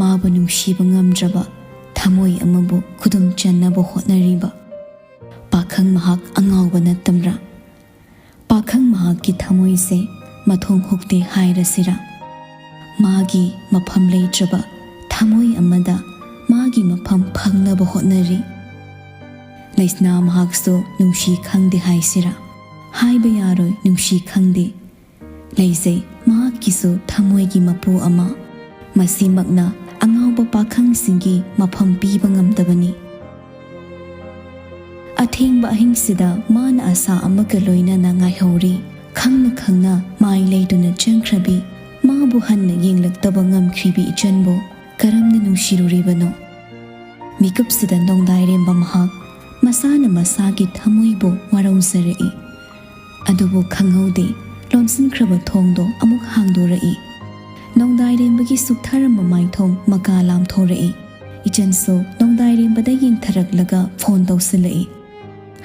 ꯃꯥꯕꯨ ꯅꯨꯡꯁꯤꯕ ꯉꯝꯗ꯭ꯔꯕ ꯊꯃꯣꯏ ꯑꯃꯕꯨ ꯈꯨꯗꯨꯝ ꯆꯟꯅꯕ ꯍꯣꯠꯅꯔꯤꯕ ꯄꯥꯈꯪ ꯃꯍꯥꯛ ꯑꯉꯥꯎꯕ ꯅꯠꯇꯕ꯭ꯔꯥ? ꯄꯥꯈꯪ ꯃꯍꯥꯛꯀꯤ ꯊꯃꯣꯏꯁꯦ ꯃꯊꯣꯡ ꯍꯨꯛꯇꯦ ꯍꯥꯏꯔꯁꯤꯔꯥ? ꯃꯥꯒꯤ ꯃꯐꯝ ꯂꯩꯇ꯭ꯔꯕ ꯊꯃꯣꯏ ꯑꯃꯗ ꯃꯥꯒꯤ ꯃꯐꯝ ꯐꯪꯅꯕ ꯍꯣꯠꯅꯔꯤ꯫ ꯂꯩꯁꯅꯥ ꯃꯍꯥꯛꯁꯨ ꯅꯨꯡꯁꯤ ꯈꯪꯗꯦ ꯍꯥꯏꯁꯤꯔꯥ? ꯍꯥꯏꯕ ꯌꯥꯔꯣꯏ, ꯅꯨꯡꯁꯤ ꯈꯪꯗꯦ꯫ ꯂꯩꯖꯩ ꯃꯍꯥꯛꯀꯤꯁꯨ ꯊꯃꯣꯏꯒꯤ ꯃꯄꯨ ꯑꯃ꯫ ꯃꯁꯤꯃꯛꯅ ꯑꯉꯥꯎꯕ ꯄꯥꯈꯪꯁꯤꯡꯒꯤ ꯃꯐꯝ ꯄꯤꯕ ꯉꯝꯗꯕꯅꯤ꯫ ꯑꯊꯦꯡꯕ ꯑꯍꯤꯡꯁꯤꯗ ꯃꯥꯅ ꯑꯁꯥ ꯑꯃꯒ ꯂꯣꯏꯅꯅ ꯉꯥꯏꯍꯧꯔꯤ꯫ ꯈꯪꯅ ꯈꯪꯅ ꯃꯥꯏ ꯂꯩꯗꯨꯅ ꯆꯪꯈ꯭ꯔꯕꯤ, ꯃꯥꯕꯨ ꯍꯟꯅ ꯌꯦꯡꯂꯛꯇꯕ ꯉꯝꯈ꯭ꯔꯤꯕꯤ ꯏꯆꯟꯕꯨ ꯀꯔꯝꯅ ꯅꯨꯡꯁꯤꯔꯨꯔꯤꯕꯅꯣ? ꯃꯤꯀꯨꯞꯁꯤꯗ ꯅꯣꯡꯗꯥꯏꯔꯦꯝꯕ ꯃꯍꯥꯛ ꯃꯁꯥꯅ ꯃꯁꯥꯒꯤ ꯊꯃꯣꯏꯕꯨ ꯋꯥꯔꯧꯖꯔꯛꯏ꯫ ꯑꯗꯨꯕꯨ ꯈꯪꯍꯧꯗꯦ, ꯂꯣꯟꯁꯤꯟꯈ꯭ꯔꯕ ꯊꯣꯡꯗꯣ ꯑꯃꯨꯛ ꯍꯥꯡꯗꯣꯔꯛꯏ꯫ ꯅꯣꯡꯗꯥꯏꯔꯦꯝꯕꯒꯤ ꯁꯨꯛꯊꯔꯝꯕ ꯃꯥꯏꯊꯣꯡ ꯃꯀꯥ ꯂꯥꯝꯊꯣꯔꯛꯏ꯫ ꯏꯆꯟꯁꯨ ꯅꯣꯡꯗꯥꯏꯔꯦꯝꯕꯗ ꯌꯦꯡꯊꯔꯛꯂꯒ ꯐꯣꯟ ꯇꯧꯁꯤꯜꯂꯛꯏ꯫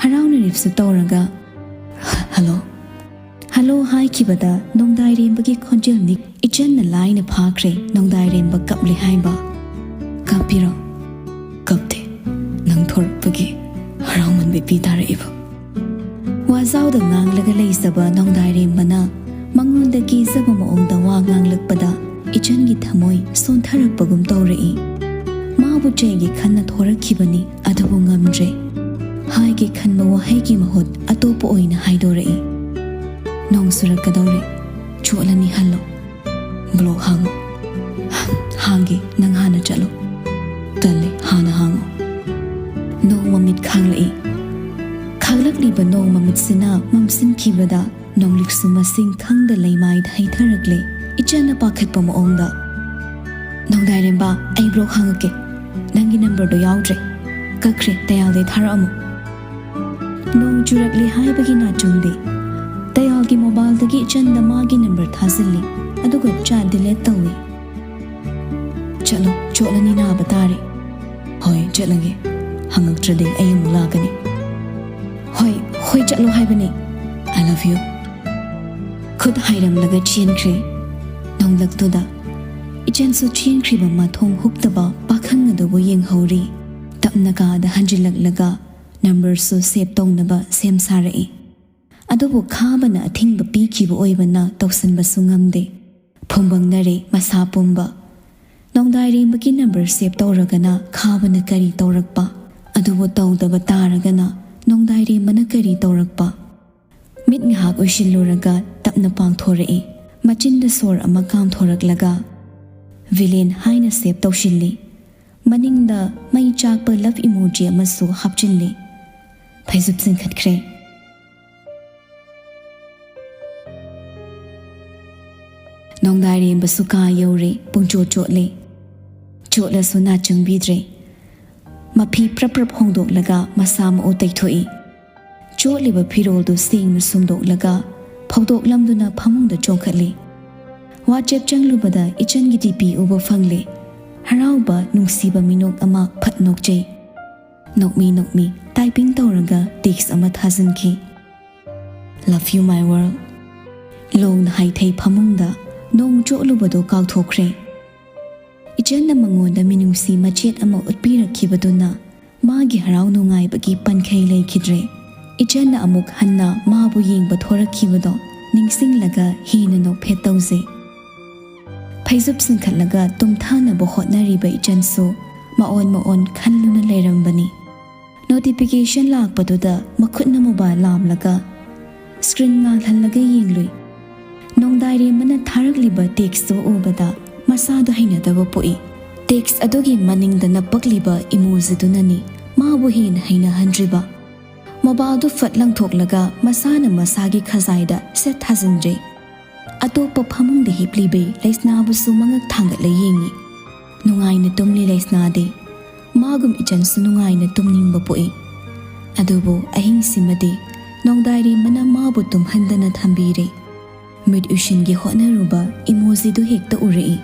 ꯍꯔꯥꯎꯅ ꯔꯤꯞꯁꯨ ꯇꯧꯔꯒ, "ꯍꯜꯂꯣ?" "ꯍꯜꯂꯣ" ꯍꯥꯏꯈꯤꯕꯗ ꯅꯣꯡꯗꯥꯏꯔꯦꯝꯕꯒꯤ ꯈꯣꯟꯖꯦꯜ ꯅꯤꯛ ꯏꯆꯟꯅ ꯂꯥꯏꯅ ꯐꯥꯈ꯭ꯔꯦ ꯅꯣꯡꯗꯥꯏꯔꯦꯝꯕ ꯀꯞꯂꯤ ꯍꯥꯏꯕ꯫ "ꯀꯞꯄꯤꯔꯣ?" "ꯀꯞꯇꯦ, ꯅꯪ ꯊꯣꯔꯛꯄꯒꯤ ꯍꯔꯥꯎꯃꯟꯕꯩ ꯄꯤ ꯇꯥꯔꯛꯏꯕ"꯫ ꯋꯥꯖꯥꯎꯗ ꯉꯥꯡꯂꯒ ꯂꯩꯖꯕ ꯅꯣꯡꯗꯥꯏꯔꯦꯝꯕꯅ ꯃꯉꯣꯟꯗ ꯀꯤꯖꯕ ꯃꯑꯣꯡꯗ ꯋꯥ ꯉꯥꯡꯂꯛꯄꯗ ꯏꯆꯟꯒꯤ ꯊꯃꯣꯏ ꯁꯣꯟꯊꯔꯛꯄꯒꯨꯝ ꯇꯧꯔꯛꯏ꯫ ꯃꯥꯕꯨ ꯆꯩꯒꯦ ꯈꯟꯅ ꯊꯣꯔꯛꯈꯤꯕꯅꯤ, ꯑꯗꯨꯕꯨ ꯉꯝꯗ꯭ꯔꯦ꯫ ꯍꯥꯏꯒꯦ ꯈꯟꯕ ꯋꯥꯍꯩꯒꯤ ꯃꯍꯨꯠ ꯑꯇꯣꯞꯄ ꯑꯣꯏꯅ ꯍꯥꯏꯗꯣꯔꯛꯏ꯫ "ꯅꯣꯡ ꯆꯨꯔꯛꯀꯗꯧꯔꯦ, ꯆꯣꯠꯂꯅꯤ, ꯍꯜꯂꯣ"꯫ "ꯕ꯭ꯂꯣꯛ ꯍꯥꯡꯉꯨ"꯫ "ꯍꯥꯡꯒꯦ, ꯅꯪ ꯍꯥꯟꯅ ꯆꯠꯂꯣ"꯫ "ꯇꯜꯂꯦ, ꯍꯥꯟꯅ ꯍꯥꯡꯉꯣ"꯫ ꯅꯣꯡ ꯃꯃꯤꯠ ꯈꯥꯡꯂꯛꯏ꯫ ꯈꯥꯡꯂꯛꯂꯤꯕ ꯅꯣꯡ ꯃꯃꯤꯠꯁꯤꯅ ꯃꯝꯁꯤꯟꯈꯤꯕꯗ ꯅꯣꯡꯂꯤꯛꯁꯨ ꯃꯁꯤꯡ ꯈꯪꯗ ꯂꯩꯃꯥꯏꯗ ꯍꯩꯊꯔꯛꯂꯦ꯫ ꯏꯆꯟꯅ ꯄꯥꯈꯠꯄ ꯃꯑꯣꯡꯗ, "ꯅꯣꯡꯗꯥꯏꯔꯦꯝꯕ, ꯑꯩ ꯕ꯭ꯂꯣꯛ ꯍꯥꯡꯉꯛꯀꯦ꯫ ꯅꯪꯒꯤ ꯅꯝꯕꯔꯗꯣ ꯌꯥꯎꯗ꯭ꯔꯦ꯫ ꯀꯛꯈ꯭ꯔꯦ, ꯇꯌꯥꯜꯗꯩ ꯊꯥꯔꯛꯑꯝꯃꯣ"꯫ ꯅꯣꯡ ꯆꯨꯔꯛꯂꯦ ꯍꯥꯏꯕꯒꯤ ꯅꯥꯆꯨꯡꯗꯤ ꯇꯌꯥꯜꯒꯤ ꯃꯣꯕꯥꯏꯜꯗꯒꯤ ꯏꯆꯟꯗ ꯃꯥꯒꯤ ꯅꯝꯕꯔ ꯊꯥꯖꯤꯜꯂꯤ, ꯑꯗꯨꯒ ꯆꯥꯠ ꯗꯤꯂꯦꯠ ꯇꯧꯏ꯫ "ꯆꯠꯂꯣ, ꯆꯣꯠꯂꯅꯤ, ꯅꯥꯕ ꯇꯥꯔꯦ"꯫ "ꯍꯣꯏ, ꯆꯠꯂꯒꯦ꯫ ꯍꯪꯉꯛꯇ꯭ꯔꯗꯤ ꯑꯩ ꯑꯃꯨꯛ ꯂꯥꯛꯀꯅꯤ"꯫ "ꯍꯣꯏ, ꯍꯣꯏ, ꯆꯠꯂꯣ ꯍꯥꯏꯕꯅꯦ꯫ I love you"꯫ ꯈꯨꯠ ꯍꯥꯏꯔꯝꯂꯒ ꯆꯦꯟꯈ꯭ꯔꯦ꯫ ꯅꯣꯡꯂꯛꯇꯨꯗ ꯏꯆꯟꯁꯨ ꯆꯦꯟꯈ꯭ꯔꯤꯕ ꯃꯊꯣꯡ ꯍꯨꯛꯇꯕ ꯄꯥꯈꯪ ꯑꯗꯨꯕꯨ ꯌꯦꯡꯍꯧꯔꯤ꯫ ꯇꯞꯅ ꯀꯥꯗ ꯍꯟꯖꯤꯜꯂꯛꯂꯒ ꯅꯝꯕꯔꯁꯨ ꯁꯦꯚ ꯇꯧꯅꯕ ꯁꯦꯝ ꯁꯥꯔꯛꯏ꯫ ꯑꯗꯨꯕꯨ ꯈꯥꯕꯅ ꯑꯊꯤꯡꯕ ꯄꯤꯈꯤꯕ ꯑꯣꯏꯕꯅ ꯇꯧꯁꯤꯟꯕꯁꯨ ꯉꯝꯗꯦ꯫ ꯐꯨꯝꯕꯪꯅꯔꯦ ꯃꯁꯥ ꯄꯨꯝꯕ꯫ ꯅꯣꯡꯗꯥꯏꯔꯦꯝꯕꯒꯤ ꯅꯝꯕꯔ ꯁꯦꯚ ꯇꯧꯔꯒꯅ ꯈꯥꯕꯅ ꯀꯔꯤ ꯇꯧꯔꯛꯄ? ꯑꯗꯨꯕꯨ ꯇꯧꯗꯕ ꯇꯥꯔꯒꯅ ꯅꯣꯡꯗꯥꯏꯔꯦꯝꯕꯅ ꯀꯔꯤ ꯇꯧꯔꯛꯄ? ꯃꯤꯠ ꯉꯥꯏꯍꯥꯛ ꯎꯏꯁꯤꯜꯂꯨꯔꯒ ꯇꯞꯅ ꯄꯥꯡꯊꯣꯔꯛꯏ꯫ ꯃꯆꯤꯟꯗ ꯁꯣꯔ ꯑꯃ ꯀꯥꯝꯊꯣꯔꯛꯂꯒ "ꯚꯤꯂꯦꯟ" ꯍꯥꯏꯅ ꯁꯦꯚ ꯇꯧꯁꯤꯜꯂꯤ꯫ ꯃꯅꯤꯡꯗ ꯃꯩ ꯆꯥꯛꯄ ꯂꯚ ꯏꯃꯣꯖꯤ ꯑꯃꯁꯨ ꯍꯥꯞꯆꯤꯜꯂꯤ꯫ ꯐꯩꯖꯨꯞ ꯆꯤꯡꯈꯠꯈ꯭ꯔꯦ꯫ ꯅꯣꯡꯗꯥꯏꯔꯦꯝꯕꯁꯨ ꯀꯥ ꯌꯧꯔꯦ꯫ ꯄꯨꯡꯆꯣꯠ ꯆꯣꯠꯂꯦ꯫ ꯆꯣꯠꯂꯁꯨ ꯅꯥ ꯆꯪꯕꯤꯗ꯭ꯔꯦ꯫ ꯃꯐꯤ ꯄ꯭ꯔꯞ ꯄ꯭ꯔꯞ ꯍꯣꯡꯗꯣꯛꯂꯒ ꯃꯁꯥ ꯃꯎ ꯇꯩꯊꯣꯛꯏ꯫ ꯆꯣꯠꯂꯤꯕ ꯐꯤꯔꯣꯜꯗꯨ ꯁꯦꯡꯅ ꯁꯨꯝꯗꯣꯛꯂꯒ ꯐꯧꯗꯣꯛꯂꯝꯗꯨꯅ ꯐꯃꯨꯡꯗ ꯆꯣꯡꯈꯠꯂꯤ꯫ ꯋꯥꯆꯦꯞ ꯆꯪꯂꯨꯕꯗ ꯏꯆꯟꯒꯤ ꯗꯤ ꯄꯤ ꯎꯕ ꯐꯪꯂꯦ꯫ ꯍꯔꯥꯎꯕ, ꯅꯨꯡꯁꯤꯕ ꯃꯤꯅꯣꯛ ꯑꯃ ꯐꯠ ꯅꯣꯛꯆꯩ꯫ ꯅꯣꯛꯃꯤ ꯅꯣꯛꯃꯤ ꯇꯥꯏꯄꯤꯡ ꯇꯧꯔꯒ ꯇꯦꯛꯁ ꯑꯃ ꯊꯥꯖꯤꯟꯈꯤ꯫ "Love you, my world." ꯂꯣꯡꯅ ꯍꯥꯏꯊꯩ ꯐꯃꯨꯡꯗ꯫ ꯅꯣꯡ ꯆꯣꯠꯂꯨꯕꯗꯣ ꯀꯥꯎꯊꯣꯛꯈ꯭ꯔꯦ꯫ ꯏꯆꯟꯅ ꯃꯉꯣꯟꯗ ꯃꯤꯅꯨꯡꯁꯤ ꯃꯆꯦꯠ ꯑꯃ ꯎꯠꯄꯤꯔꯛꯈꯤꯕꯗꯨꯅ ꯃꯥꯒꯤ ꯍꯔꯥꯎ ꯅꯨꯡꯉꯥꯏꯕꯒꯤ ꯄꯟꯈꯩ ꯂꯩꯈꯤꯗ꯭ꯔꯦ꯫ ꯏꯆꯟꯅ ꯑꯃꯨꯛ ꯍꯟꯅ ꯃꯥꯕꯨ ꯌꯦꯡꯕ ꯊꯣꯔꯛꯈꯤꯕꯗꯣ ꯅꯤꯡꯁꯤꯡꯂꯒ ꯍꯦꯟꯅ ꯅꯣꯛꯐꯦꯠ ꯇꯧꯖꯩ꯫ ꯐꯩꯖꯨꯞ ꯆꯤꯡꯈꯠꯂꯒ ꯇꯨꯝꯊꯥꯅꯕ ꯍꯣꯠꯅꯔꯤꯕ ꯏꯆꯟꯁꯨ ꯃꯑꯣꯟ ꯃꯑꯣꯟ ꯈꯜꯂꯨꯅ ꯂꯩꯔꯝꯕꯅꯤ꯫ ꯅꯣꯇꯤꯐꯤꯀꯦꯁꯟ ꯂꯥꯛꯄꯗꯨꯗ ꯃꯈꯨꯠꯅ ꯃꯣꯕꯥꯏꯜ ꯂꯥꯝꯂꯒ ꯁ꯭ꯀ꯭ꯔꯤꯟ ꯉꯥꯜꯍꯜꯂꯒ ꯌꯦꯡꯂꯨꯏ꯫ ꯅꯣꯡꯗꯥꯏꯔꯦꯝꯕꯅ ꯊꯥꯔꯛꯂꯤꯕ ꯇꯦꯛꯁꯇꯨ ꯎꯕꯗ ꯃꯁꯥꯗ ꯍꯩꯅꯗꯕ ꯄꯣꯛꯏ꯫ ꯇꯦꯛꯁ ꯑꯗꯨꯒꯤ ꯃꯅꯤꯡꯗ ꯅꯞꯄꯛꯂꯤꯕ ꯏꯃꯣꯖꯤꯗꯨꯅꯅꯤ ꯃꯥꯕꯨ ꯍꯦꯟꯅ ꯍꯩꯅꯍꯟꯗ꯭ꯔꯤꯕ꯫ ꯃꯣꯕꯥꯏꯜꯗꯨ ꯐꯠ ꯂꯪꯊꯣꯛꯂꯒ ꯃꯁꯥꯅ ꯃꯁꯥꯒꯤ ꯈꯖꯥꯏꯗ ꯁꯦꯠ ꯊꯥꯖꯤꯟꯖꯩ꯫ ꯑꯇꯣꯞꯄ ꯐꯃꯨꯡꯗ ꯍꯤꯞꯂꯤꯕꯤ ꯂꯩꯁꯅꯥꯕꯨꯁꯨ ꯃꯉꯛ ꯊꯥꯡꯒꯠꯂ ꯌꯦꯡꯏ꯫ ꯅꯨꯡꯉꯥꯏꯅ ꯇꯨꯝꯂꯤ ꯂꯩꯁꯅꯥꯗꯤ꯫ ꯃꯥꯒꯨꯝ ꯏꯆꯟꯁꯨ ꯅꯨꯡꯉꯥꯏꯅ ꯇꯨꯝꯅꯤꯡꯕ ꯄꯣꯛꯏ꯫ ꯑꯗꯨꯕꯨ ꯑꯍꯤꯡꯁꯤꯃꯗꯤ ꯅꯣꯡꯗꯥꯏꯔꯦꯝꯕꯅ ꯃꯥꯕꯨ ꯇꯨꯝꯍꯟꯗꯅ ꯊꯝꯕꯤꯔꯦ꯫ ꯃꯤꯠ ꯎꯏꯁꯤꯟꯒꯦ ꯍꯣꯠꯅꯔꯨꯕ ꯏꯃꯣꯖꯤꯗꯨ ꯍꯦꯛꯇ ꯎꯔꯛꯏ꯫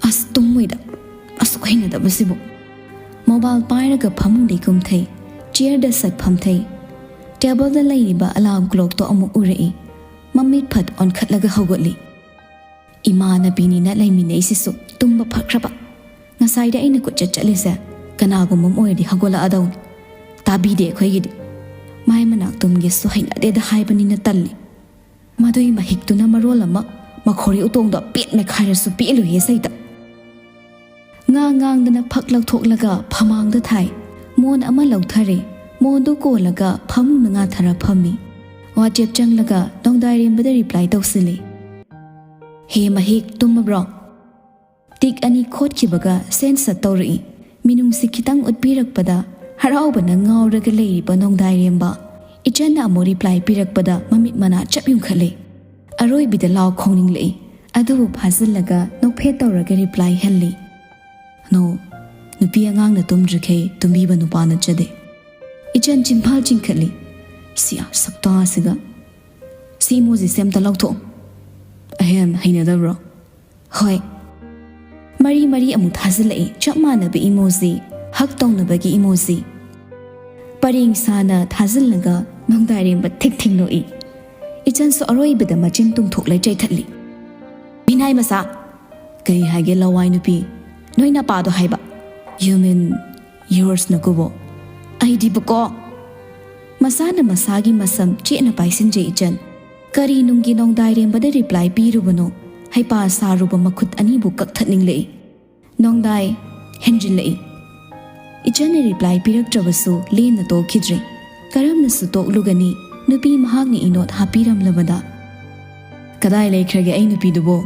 "ꯑꯁ, ꯇꯨꯝꯃꯣꯏꯗ, ꯑꯁꯨꯛ ꯍꯩꯅꯗꯕꯁꯤꯕꯨ!" ꯃꯣꯕꯥꯏꯜ ꯄꯥꯏꯔꯒ ꯐꯃꯨꯡꯗꯩ ꯀꯨꯝꯊꯩ꯫ ꯆꯤꯌꯔꯗ ꯁꯠ ꯐꯝꯊꯩ꯫ ꯇꯦꯕꯜꯗ ꯂꯩꯔꯤꯕ ꯑꯂꯥꯔꯝ ꯀ꯭ꯂꯣꯛꯇꯣ ꯑꯃꯨꯛ ꯎꯔꯛꯏ꯫ ꯃꯃꯤꯠ ꯐꯠ ꯑꯣꯟꯈꯠꯂꯒ ꯍꯧꯒꯠꯂꯤ꯫ ꯏꯃꯥꯟꯅꯕꯤꯅꯤꯅ ꯂꯩꯃꯤꯟꯅꯩꯁꯤꯁꯨ ꯇꯨꯝꯕ ꯐꯈ꯭ꯔꯕ꯫ ꯉꯁꯥꯏꯗ ꯑꯩꯅ ꯀꯣꯏꯆꯠ ꯆꯠꯂꯤꯁꯦ ꯀꯅꯥꯒꯨꯝꯕ ꯑꯃ ꯑꯣꯏꯔꯗꯤ ꯍꯧꯒꯠꯂꯛꯑꯗꯧꯅꯤ꯫ ꯇꯥꯕꯤꯗꯦ ꯑꯩꯈꯣꯏꯒꯤꯗꯤ꯫ ꯃꯥꯏ ꯃꯅꯥꯛ ꯇꯨꯝꯒꯦꯁꯨ ꯍꯩꯅꯗꯦꯗ ꯍꯥꯏꯕꯅꯤꯅ ꯇꯜꯂꯤ꯫ ꯃꯗꯨꯏ ꯃꯍꯤꯛꯇꯨꯅ ꯃꯔꯣꯜ ꯑꯃ ꯃꯈꯣꯔꯤ ꯎꯇꯣꯡꯗꯣ ꯄꯦꯠ ꯃꯦꯈꯥꯏꯔꯁꯨ ꯄꯦꯠꯂꯣꯏꯌꯦ ꯁꯩꯇ꯫ ꯉꯥ ꯉꯥꯡꯗꯅ ꯐꯛ ꯂꯧꯊꯣꯛꯂꯒ ꯐꯃꯥꯡꯗ ꯊꯥꯏ꯫ ꯃꯣꯟ ꯑꯃ ꯂꯧꯊꯔꯦ꯫ ꯃꯣꯟꯗꯨ ꯀꯣꯜꯂꯒ ꯐꯃꯨꯡꯗ ꯉꯥꯊꯔ ꯐꯝꯃꯤ꯫ WhatsApp ꯆꯪꯂꯒ ꯅꯣꯡꯗꯥꯏꯔꯦꯝꯕꯗ reply ꯇꯧꯁꯤꯜꯂꯤ꯫ "ꯍꯦ ꯃꯍꯤꯛ, ꯇꯨꯝꯃꯕ꯭ꯔꯣ?" ꯇꯤꯛ ꯑꯅꯤ ꯈꯣꯠꯈꯤꯕꯒ send ꯁꯠ ꯇꯧꯔꯛꯏ꯫ ꯃꯤꯅꯨꯡꯁꯤ ꯈꯤꯇꯪ ꯎꯠꯄꯤꯔꯛꯄꯗ ꯍꯔꯥꯎꯕꯅ ꯉꯥꯎꯔꯒ ꯂꯩꯔꯤꯕ ꯅꯣꯡꯗꯥꯏꯔꯦꯝꯕ꯫ ꯏꯆꯟꯅ ꯑꯃꯨꯛ reply ꯄꯤꯔꯛꯄꯗ ꯃꯃꯤꯠ ꯃꯅꯥ ꯆꯞ ꯌꯨꯡꯈꯠꯂꯦ꯫ ꯑꯔꯣꯏꯕꯤꯗ ꯂꯥꯎ ꯈꯣꯡꯅꯤꯡꯂꯛꯏ꯫ ꯑꯗꯨꯕꯨ ꯐꯥꯖꯤꯜꯂꯒ ꯅꯣꯛꯐꯦꯠ ꯇꯧꯔꯒ reply ꯍꯜꯂꯤ꯫ "No, ꯅꯨꯄꯤ ꯑꯉꯥꯡꯅ ꯇꯨꯝꯗ꯭ꯔꯤꯈꯩ ꯇꯨꯝꯕꯤꯕ ꯅꯨꯄꯥ ꯅꯠꯆꯗꯦ꯫" ꯏꯆꯟ ꯆꯤꯝꯐꯥꯜ ꯆꯤꯡꯈꯠꯂꯤ꯫ "ꯁꯤ ꯁꯛꯇꯥꯁꯤꯒ꯫ ꯁꯤ emoji ꯁꯦ ꯑꯝꯇ ꯂꯧꯊꯣꯛꯑꯣ꯫" "ꯑꯍꯦꯟ ꯍꯩꯅꯗꯕ꯭ꯔꯣ?" "ꯍꯣꯏ꯫" ꯃꯔꯤ ꯃꯔꯤ ꯑꯃꯨꯛ ꯊꯥꯖꯤꯜꯂꯛꯏ, ꯆꯞ ꯃꯥꯟꯅꯕ emoji, hug ꯇꯧꯅꯕꯒꯤ emoji꯫ ꯄꯔꯦꯡ ꯁꯥꯅ ꯊꯥꯖꯤꯜꯂꯒ ꯅꯣꯡꯗꯥꯏꯔꯦꯝꯕ ꯊꯤꯛ ꯊꯤꯛ ꯅꯣꯛꯏ꯫ ꯏꯆꯟꯁꯨ ꯑꯔꯣꯏꯕꯗ ꯃꯆꯤꯟ ꯇꯨꯝꯊꯣꯛꯂ ꯆꯩꯊꯠꯂꯤ꯫ "ꯃꯤꯅꯥꯏ ꯃꯆꯥ!" "ꯀꯩ ꯍꯥꯏꯒꯦ ꯂꯋꯥꯏ ꯅꯨꯄꯤ?" "ꯅꯣꯏ ꯅꯄꯥꯗꯣ ꯍꯥꯏꯕ꯫" "You mean yours ꯅꯀꯨꯕꯣ?" "ꯑꯩꯗꯤꯕꯀꯣ!" ꯃꯁꯥꯅ ꯃꯁꯥꯒꯤ ꯃꯁꯝ ꯆꯦꯠꯅ ꯄꯥꯏꯁꯤꯟꯖꯩ ꯏꯆꯟ꯫ ꯀꯔꯤ ꯅꯨꯡꯒꯤ ꯅꯣꯡꯗꯥꯏꯔꯦꯝꯕꯗ reply ꯄꯤꯔꯨꯕꯅꯣ? ꯍꯩꯄꯥ ꯁꯥꯔꯨꯕ ꯃꯈꯨꯠ ꯑꯅꯤꯕꯨ ꯀꯛꯊꯠꯅꯤꯡꯂꯛꯏ꯫ ꯅꯣꯡꯗꯥꯏ ꯍꯦꯟꯖꯤꯜꯂꯛꯏ꯫ ꯏꯆꯟꯅ reply ꯄꯤꯔꯛꯇ꯭ꯔꯕꯁꯨ ꯂꯦꯝꯅ ꯇꯣꯛꯈꯤꯗ꯭ꯔꯦ꯫ ꯀꯔꯝꯅꯁꯨ ꯇꯣꯛꯂꯨꯒꯅꯤ, ꯅꯨꯄꯤ ꯃꯍꯥꯛꯅ ꯏꯅꯣꯠ ꯍꯥꯞꯄꯤꯔꯝꯂꯕꯗ꯫ "ꯀꯗꯥꯏ ꯂꯩꯈ꯭ꯔꯒꯦ ꯑꯩ ꯅꯨꯄꯤꯗꯨꯕꯣ?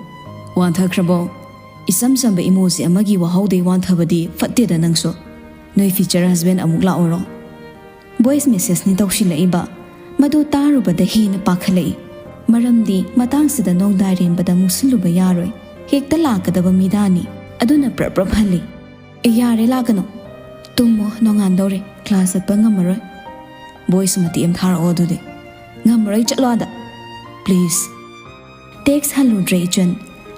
ꯋꯥꯟꯊꯈ꯭ꯔꯕꯣ? ꯏꯆꯝ ꯆꯝꯕ emoji ꯑꯃꯒꯤ ꯋꯥꯍꯧꯗꯩ ꯋꯥꯟꯊꯕꯗꯤ ꯐꯠꯇꯦꯗ ꯅꯪꯁꯨ꯫ ꯅꯣꯏ future husband ꯑꯃꯨꯛ ꯂꯥꯛꯑꯣꯔꯣ?" Voice message ꯅꯤ ꯇꯧꯁꯤꯜꯂꯛꯏꯕ꯫ ꯃꯗꯨ ꯇꯥꯔꯨꯕꯗ ꯍꯦꯟꯅ ꯄꯥꯈꯠꯂꯛꯏ꯫ ꯃꯔꯝꯗꯤ ꯃꯇꯥꯡꯁꯤꯗ ꯅꯣꯡꯗꯥꯏꯔꯦꯝꯕꯗ ꯃꯨꯛꯁꯤꯜꯂꯨꯕ ꯌꯥꯔꯣꯏ꯫ ꯍꯦꯛꯇ ꯂꯥꯛꯀꯗꯕ ꯃꯤꯗꯥꯅꯤ꯫ ꯑꯗꯨꯅ ꯄ꯭ꯔꯞ ꯄ꯭ꯔꯞ ꯍꯜꯂꯤ꯫ "ꯑꯦ, ꯌꯥꯔꯦ, ꯂꯥꯛꯀꯅꯨ꯫ ꯇꯨꯝꯃꯣ, ꯅꯣꯡꯉꯥꯟꯗꯧꯔꯦ꯫ Class ꯆꯠꯄ ꯉꯝꯃꯔꯣꯏ꯫" "Voice ꯃꯇꯦꯛ ꯑꯃ ꯊꯥꯔꯛꯑꯣ ꯑꯗꯨꯗꯤ꯫" "ꯉꯝꯃꯔꯣꯏ, ꯆꯠꯂꯣ ꯑꯥꯗ꯫ Please꯫" Text ꯍꯜꯂꯨꯗ꯭ꯔꯦ ꯏꯆꯟ꯫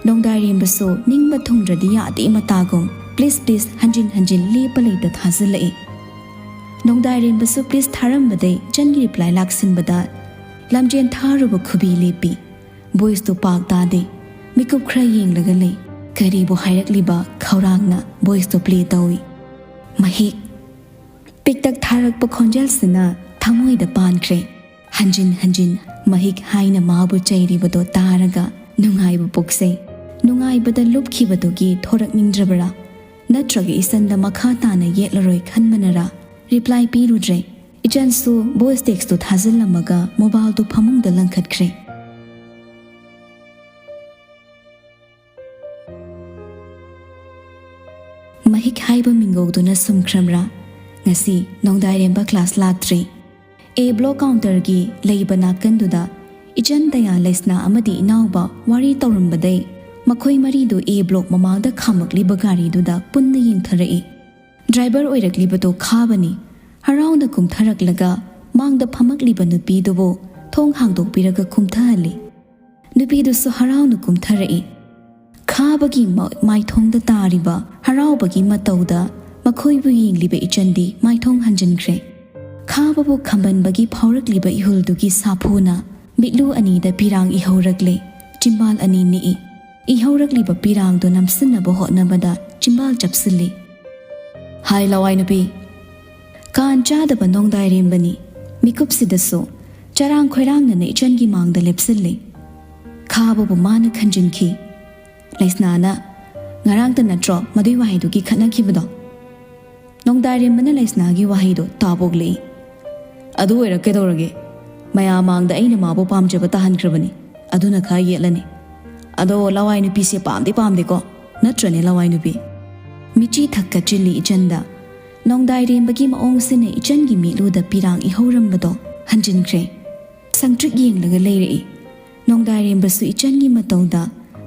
ꯅꯣꯡꯗꯥꯏꯔꯦꯝꯕꯁꯨ ꯅꯤꯡꯕ ꯊꯨꯡꯗ꯭ꯔꯗꯤ ꯌꯥꯗꯦ ꯃꯇꯥꯒꯨꯝ please please ꯍꯟꯖꯤꯟ ꯍꯟꯖꯤꯟ ꯂꯦꯞꯄ ꯂꯩꯇ ꯊꯥꯖꯤꯜꯂꯛꯏ꯫ ꯅꯣꯡꯗꯥꯏꯔꯦꯝꯕꯁꯨ please ꯊꯥꯔꯝꯕꯗꯩ ꯏꯆꯟꯒꯤ reply ꯂꯥꯛꯁꯤꯟꯕꯗ ꯂꯝꯖꯦꯟ ꯊꯥꯔꯨꯕ ꯈꯨꯕꯤ ꯂꯦꯞꯄꯤ꯫ Voice ꯇꯨ ꯄꯥꯛ ꯇꯥꯗꯦ꯫ ꯃꯤꯀꯨꯞ ꯈꯔ ꯌꯦꯡꯂꯒ ꯂꯩ꯫ ꯀꯔꯤꯕꯨ ꯍꯥꯏꯔꯛꯂꯤꯕ ꯈꯧꯔꯥꯡꯅ voice ꯇꯨ play ꯇꯧꯏ꯫ "ꯃꯍꯤꯛ꯫" ꯄꯤꯛꯇꯛ ꯊꯥꯔꯛꯄ ꯈꯣꯟꯖꯦꯜꯁꯤꯅ ꯊꯃꯣꯏꯗ ꯄꯥꯟꯈ꯭ꯔꯦ꯫ ꯍꯟꯖꯤꯟ ꯍꯟꯖꯤꯟ ꯃꯍꯤꯛ ꯍꯥꯏꯅ ꯃꯥꯕꯨ ꯆꯩꯔꯤꯕꯗꯣ ꯇꯥꯔꯒ ꯅꯨꯡꯉꯥꯏꯕ ꯄꯣꯛꯆꯩ꯫ ꯅꯨꯡꯉꯥꯏꯕꯗ ꯂꯨꯞꯈꯤꯕꯗꯨꯒꯤ ꯊꯣꯔꯛꯅꯤꯡꯗ꯭ꯔꯕꯔꯥ? ꯅꯠꯇ꯭ꯔꯒ ꯏꯆꯟꯗ ꯃꯈꯥ ꯇꯥꯅ ꯌꯦꯠꯂꯔꯣꯏ ꯈꯟꯕꯅꯔꯥ? ꯔꯤꯄ꯭ꯂꯥꯏ ꯄꯤꯔꯨꯗ꯭ꯔꯦ꯫ ꯏꯆꯟꯁꯨ ꯚꯣꯏꯁ ꯇꯦꯛꯁꯇꯨ ꯊꯥꯖꯤꯜꯂꯝꯃꯒ ꯃꯣꯕꯥꯏꯜꯗꯨ ꯐꯃꯨꯡꯗ ꯂꯪꯈꯠꯈ꯭ꯔꯦ꯫ ꯃꯍꯤꯛ ꯍꯥꯏꯕ ꯃꯤꯡꯒꯧꯗꯨꯅ ꯁꯨꯝꯈ꯭ꯔꯕ꯭ꯔꯥ? ꯉꯁꯤ ꯅꯣꯡꯗꯥꯏꯔꯦꯝꯕ ꯀ꯭ꯂꯥꯁ ꯂꯥꯛꯇ꯭ꯔꯤ꯫ ꯑꯦ ꯕ꯭ꯂꯣꯛ ꯀꯥꯎꯟꯇꯔꯒꯤ ꯂꯩꯕ ꯅꯥꯀꯟꯗꯨꯗ ꯏꯆꯟ ꯗꯌꯥ, ꯂꯩꯁꯅꯥ ꯑꯃꯗꯤ ꯏꯅꯥꯎꯕ ꯋꯥꯔꯤ ꯇꯧꯔꯝꯕꯗꯩ ꯃꯈꯣꯏ ꯃꯔꯤꯗꯨ ꯑꯦ ꯕ꯭ꯂꯣꯛ ꯃꯃꯥꯡꯗ ꯈꯥꯝꯃꯛꯂꯤꯕ ꯒꯥꯔꯤꯗꯨꯗ ꯄꯨꯟꯅ ꯌꯦꯡꯊꯔꯛꯏ꯫ ꯗ꯭ꯔꯥꯏꯚꯔ ꯑꯣꯏꯔꯛꯂꯤꯕꯗꯨ ꯈꯥꯕꯅꯤ꯫ ꯍꯔꯥꯎꯅ ꯀꯨꯝꯊꯔꯛꯂꯒ ꯃꯥꯡꯗ ꯐꯝꯃꯛꯂꯤꯕ ꯅꯨꯄꯤꯗꯨꯕꯨ ꯊꯣꯡ ꯍꯥꯡꯗꯣꯛꯄꯤꯔꯒ ꯀꯨꯝꯊꯍꯜꯂꯤ꯫ ꯅꯨꯄꯤꯗꯨꯁꯨ ꯍꯔꯥꯎꯅ ꯀꯨꯝꯊꯔꯛꯏ꯫ ꯈꯥꯕꯒꯤ ꯃ-, ꯃꯥꯏꯊꯣꯡꯗ ꯇꯥꯔꯤꯕ ꯍꯔꯥꯎꯕꯒꯤ ꯃꯇꯧꯗ ꯃꯈꯣꯏꯕꯨ ꯌꯦꯡꯂꯤꯕ ꯏꯆꯟꯗꯤ ꯃꯥꯏꯊꯣꯡ ꯍꯟꯖꯤꯟꯈ꯭ꯔꯦ꯫ ꯈꯥꯕꯕꯨ ꯈꯝꯕꯟꯕꯒꯤ ꯐꯥꯎꯔꯛꯂꯤꯕ ꯏꯍꯨꯜꯗꯨꯒꯤ ꯁꯥꯐꯨꯅ ꯃꯤꯠꯂꯨ ꯑꯅꯤꯗ ꯄꯤꯔꯥꯡ ꯏꯍꯧꯔꯛꯂꯦ꯫ ꯆꯤꯝꯕꯥꯜ ꯑꯅꯤ ꯅꯤꯛꯏ꯫ ꯏꯍꯧꯔꯛꯂꯤꯕ ꯄꯤꯔꯥꯡꯗꯨ ꯅꯝꯁꯤꯟꯅꯕ ꯍꯣꯠꯅꯕꯗ ꯆꯤꯝꯕꯥꯜ ꯆꯞꯁꯤꯜꯂꯤ꯫ "ꯍꯥꯏ, ꯂꯋꯥꯏ ꯅꯨꯄꯤ!" ꯀꯥꯟ ꯆꯥꯗꯕ ꯅꯣꯡꯗꯥꯏꯔꯦꯝꯕꯅꯤ꯫ ꯃꯤꯀꯨꯞꯁꯤꯗꯁꯨ ꯆꯔꯥꯡ ꯈꯣꯏꯔꯥꯡꯅꯅ ꯏꯆꯟꯒꯤ ꯃꯥꯡꯗ ꯂꯦꯞꯁꯤꯜꯂꯤ꯫ ꯈꯥꯕꯕꯨ ꯃꯥꯅ ꯈꯟꯖꯤꯟꯈꯤ꯫ ꯂꯩꯁꯅꯥꯅ, "ꯉꯔꯥꯡꯇ ꯅꯠꯇ꯭ꯔꯣ ꯃꯗꯨꯏ ꯋꯥꯍꯩꯗꯨꯒꯤ ꯈꯠꯅꯈꯤꯕꯗꯣ?" ꯅꯣꯡꯗꯥꯏꯔꯦꯝꯕꯅ ꯂꯩꯁꯅꯥꯒꯤ ꯋꯥꯍꯩꯗꯣ ꯇꯥꯕꯣꯛꯂꯛꯏ꯫ "ꯑꯗꯨ ꯑꯣꯏꯔ ꯀꯩꯗꯧꯔꯒꯦ? ꯃꯌꯥꯝ ꯃꯥꯡꯗ ꯑꯩꯅ ꯃꯥꯕꯨ ꯄꯥꯝꯖꯕ ꯇꯥꯍꯟꯈ꯭ꯔꯕꯅꯤ꯫ ꯑꯗꯨꯅ ꯈꯔ ꯌꯦꯠꯂꯅꯤ꯫ ꯑꯗꯣ ꯂꯋꯥꯏ ꯅꯨꯄꯤꯁꯦ ꯄꯥꯝꯗꯤ ꯄꯥꯝꯗꯦꯀꯣ? ꯅꯠꯇ꯭ꯔꯅꯦ, ꯂꯋꯥꯏ ꯅꯨꯄꯤ?" ꯃꯤꯆꯤ ꯊꯛ ꯀꯠꯆꯤꯜꯂꯤ ꯏꯆꯟꯗ꯫ ꯅꯣꯡꯗꯥꯏꯔꯦꯝꯕꯒꯤ ꯃꯑꯣꯡꯁꯤꯅ ꯏꯆꯟꯒꯤ ꯃꯤꯠꯂꯨꯗ ꯄꯤꯔꯥꯡ ꯏꯍꯧꯔꯝꯕꯗꯣ ꯍꯟꯖꯤꯟꯈ꯭ꯔꯦ꯫ ꯁꯪꯇ꯭ꯔꯤꯛ ꯌꯦꯡꯂꯒ ꯂꯩꯔꯛꯏ꯫ ꯅꯣꯡꯗꯥꯏꯔꯦꯝꯕꯁꯨ ꯏꯆꯟꯒꯤ ꯃꯇꯧꯗ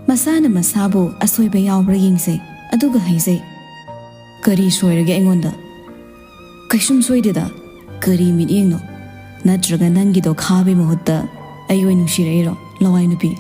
ꯃꯁꯥꯅ ꯃꯁꯥꯕꯨ ꯑꯁꯣꯏꯕ ꯌꯥꯎꯕ꯭ꯔꯥ ꯌꯦꯡꯖꯩ, ꯑꯗꯨꯒ ꯍꯥꯏꯖꯩ, "ꯀꯔꯤ ꯁꯣꯏꯔꯒꯦ ꯑꯩꯉꯣꯟꯗ? ꯀꯩꯁꯨꯝ ꯁꯣꯏꯗꯦꯗ꯫ ꯀꯔꯤ ꯃꯤꯠꯌꯦꯡꯅꯣ? ꯅꯠꯇ꯭ꯔꯒ ꯅꯪꯒꯤꯗꯣ ꯈꯥꯕꯩ ꯃꯍꯨꯠꯇ ꯑꯩ ꯑꯣꯏ ꯅꯨꯡꯁꯤꯔꯛꯏꯔꯣ, ꯂꯋꯥꯏ ꯅꯨꯄꯤ?"